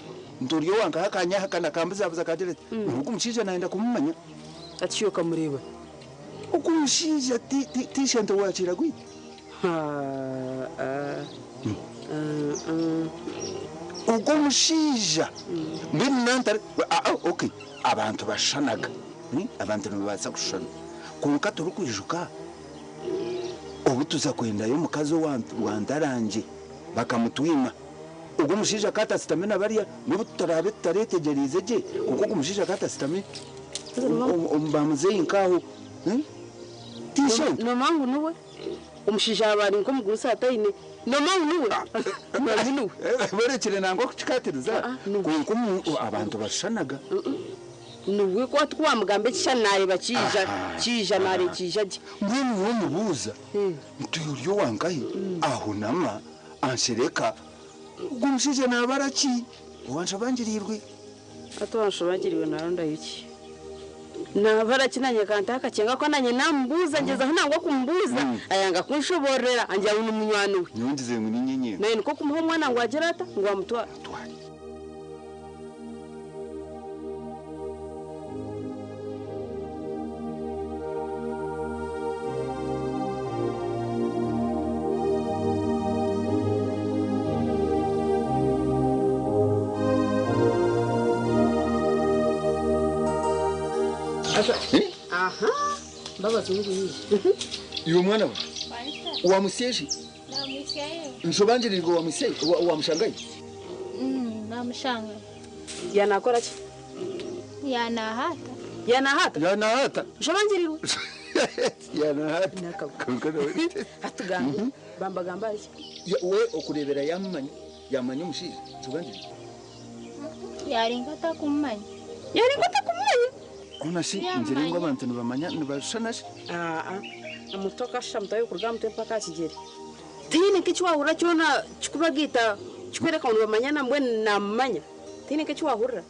[SPEAKER 15] nturyoha nkaha akanyahakana akambuzabuza akagira ati nubwo omushaija nayenda kumumanya.
[SPEAKER 12] Ati okamureeba.
[SPEAKER 15] Ogu omushaija tishente wakiragwire. Ogwo omushaija mbwenu nantari okay abantu bashanaga abantu nibabaasa kushushana konka turikwijuka obu tuza kwendayo omukazi owantarangye bakamutwima ogwo omushaija akatasitame na barya n'obu tutarabe tutareetegyereize gye konka ogwo omushaija akatasitame omu bamuzeeyi nk'aho tishente.
[SPEAKER 12] Nomangu niwe omushaija aba ari nk'omugurusi ataine nomangu niwe mangu niwe.
[SPEAKER 15] Borekire nangwa kukikatiriza konka abantu bashushanaga.
[SPEAKER 12] Niwe ku wamugamba ekishushani nareeba kiija kiija nareeba kiija gye.
[SPEAKER 15] Mbwenu womubuuza nti ori owankahi ahunama anshereka ogwo omushaija nabara ki owanshobangirirwe.
[SPEAKER 12] Ati owanshobangirirwe narondayo ki? Nabara ki nanye kantaho akakyenga ko nanye namubuuza ngyezaho nangwa kumubuuza ayanga kunshoborera angira ngu ni munywani we.
[SPEAKER 15] Nyowe ngize ngu ni nyenyewe.
[SPEAKER 12] Naye nikwo kumuha omwana ngu agire ata ngu amutware. Aha, Mbabazi ngu yiije.
[SPEAKER 15] Iwe mwana we wamusyeshi nshobangirirwe wamusye wamushangayo.
[SPEAKER 10] Namushanga.
[SPEAKER 12] Yanakora ki?
[SPEAKER 10] Yanahata.
[SPEAKER 12] Yanahata?
[SPEAKER 15] Yanahata.
[SPEAKER 12] Nshobangirirwe.
[SPEAKER 15] Yanahata. Konka nawe.
[SPEAKER 12] Atugambe bambagamba ki?
[SPEAKER 15] We okureebera yamumanya yamanya omushaija nshobangirirwe.
[SPEAKER 10] Yaringa atakumumanya.
[SPEAKER 12] Yaringa atakumumanya?
[SPEAKER 15] Ona shi ngira ngu abantu nibamanya nibashushana shi.
[SPEAKER 12] Omuto akashusha mutayo kuruga aha mutwe mpaka aha kigyere. Tihaine nk'ekiwahurira kyona kikubagiita kikwereka ngu nibamanyana mbwenu namumanya. Tihaine nk'ekiwahurira.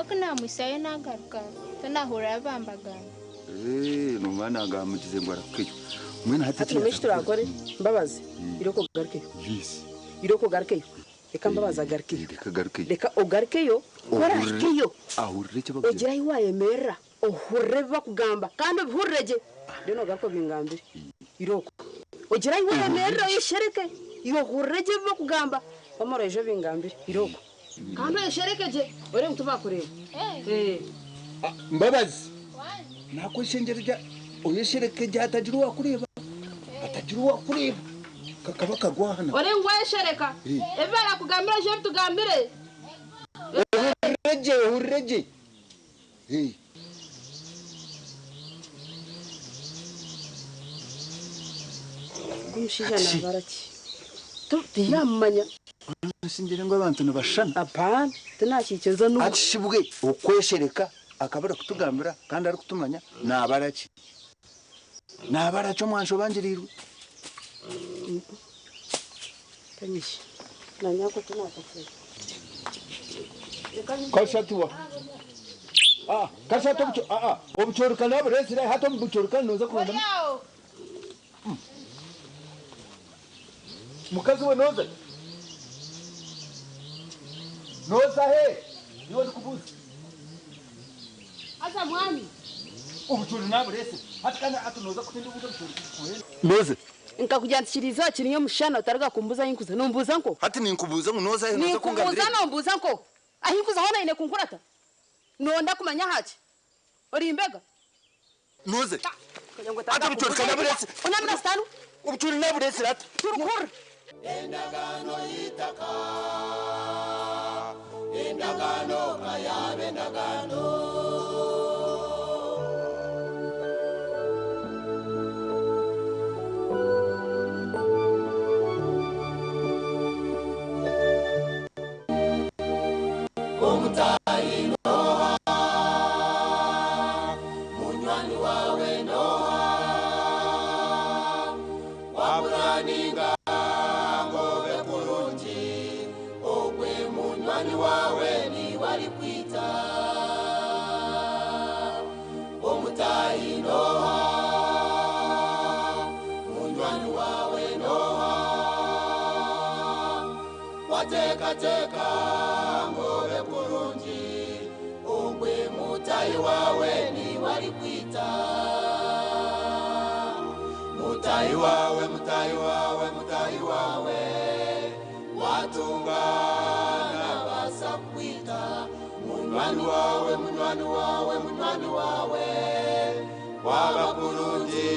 [SPEAKER 10] Okunamwisayo nagaruka tonahurira bambagamba.
[SPEAKER 15] Nomwana agamugize ngu arakukeyo. Mbwenu hati
[SPEAKER 12] Hati nimwe turakore Mbabazi iroko ogarukeyo.
[SPEAKER 15] Yes.
[SPEAKER 12] Iroko ogarukeyo. Reka Mbabazi agarukeyo.
[SPEAKER 15] Reka agarukeyo.
[SPEAKER 12] Reka ogarukeyo korahikeyo.
[SPEAKER 15] Ahurire eki bakugira.
[SPEAKER 12] Ogira ahi wayemerera ohurire ebi bakugamba kandi obihurire gye. Then ogaruke obingambire. Iroko. Ogira ahi wayemerera oyeshereke. Iwe ohurire gye ebi bakugamba. Wamara oije obingambire. Iroko. Kandi oyeshereke gye orebe ngu tibakureeba.
[SPEAKER 15] Mbabazi. Nakweshengyereza oyeshereke gye hatagira owakureeba. Hatagira owakureeba. Kakaba kagwahana.
[SPEAKER 12] Ore ngu wayeshereka. Ebi barakugambira oije obitugambire.
[SPEAKER 15] Ohurire gye ohurire gye.
[SPEAKER 12] Omushaija nabara ki? Tiyamumanya.
[SPEAKER 15] Singire ngu abantu nibashushana.
[SPEAKER 12] Apana, tinakikiriza n'obu.
[SPEAKER 15] Ati shibwe okweshereka akabura kutugambira kandi arikutumanya nabara ki? Nabara ki omwansho bangirirwe?
[SPEAKER 12] Kanyisha. Nanyako tinakakira.
[SPEAKER 15] Kashatuwa. Ah, kashatu obucho ah ah obuchorukana naburesire hati omu buchorukana noza kuronda. Mukazi we noza. Noza he. Niwe ndikubuza.
[SPEAKER 12] Aza mwami.
[SPEAKER 15] Obuchori naburese. Hati kandi ati noza kutinda ubundi obuchori. Noza.
[SPEAKER 12] Nkakujyantikiriza kiri omushana otariga kumbuza inkuza nombuza nko.
[SPEAKER 15] Hati ninkubuza ngu noza he noza
[SPEAKER 12] Ninkubuza
[SPEAKER 15] kungambira.
[SPEAKER 12] nombuza nko. Ahinkuza hona ine kunkurata. Nonda kumanya haki. Ori imbega.
[SPEAKER 15] Noze. Ati obuchori kanaburese.
[SPEAKER 12] Unamira sitanu.
[SPEAKER 15] Obuchori naburese ati.
[SPEAKER 12] Turukur.
[SPEAKER 18] Endagano y'itaka endagano kayabe endagano omutayi noha munywani wawe noha waburaninga ngobe kurungi ogwe munywani wawe niwari kwita omutayi noha munywani wawe noha watekateka ngobe kurungi ogwe mutayi wawe niwari kwita mutayi wawe mutayi wawe mutayi wawe watungana basa kwita munywani wawe munywani wawe munywani wawe waba kurungi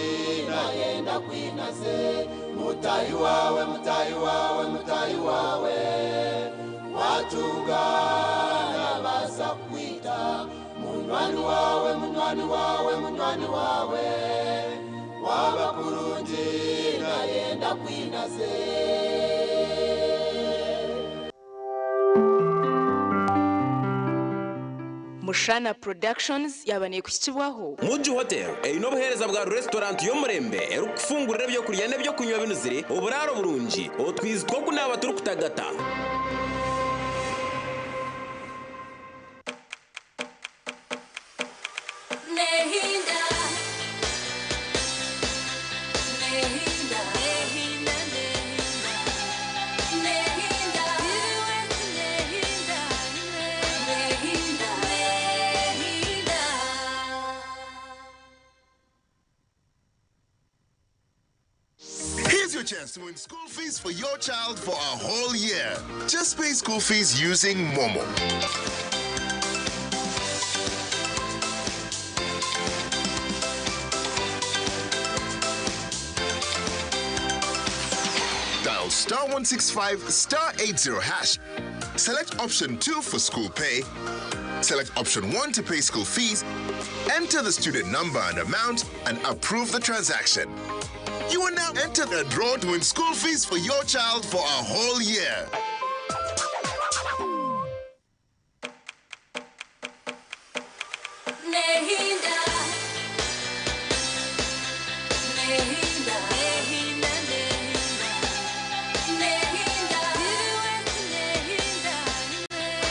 [SPEAKER 18] nayenda kwinase mutayi wawe mutayi wawe mutayi wawe watungana basa kwita munywani wawe munywani wawe munywani wawe waba kurungi nayenda kwinase.
[SPEAKER 2] Mushana Productions yabaniye kukibwaho.
[SPEAKER 9] Muji Hotel erina obuheereza bwa restaurant y'omurembe erikufungurira ebyokurya n'ebyokunywa binuzire oburaaro burungi otwizi tw'okunaaba turikutagata.
[SPEAKER 3] Nehinda. Nehinda. Nehinda, nehinda. Nehinda. Nehinda. Nehinda. Nehinda.
[SPEAKER 1] Here's your chance to win school fees for your child for a whole year. Just pay school fees using Momo. Dial star 165 star 80 hash. Select option 2 for school pay. Select option 1 to pay school fees. Enter the student number and amount and approve the transaction. You will now enter the draw to win school fees for your child for a whole year.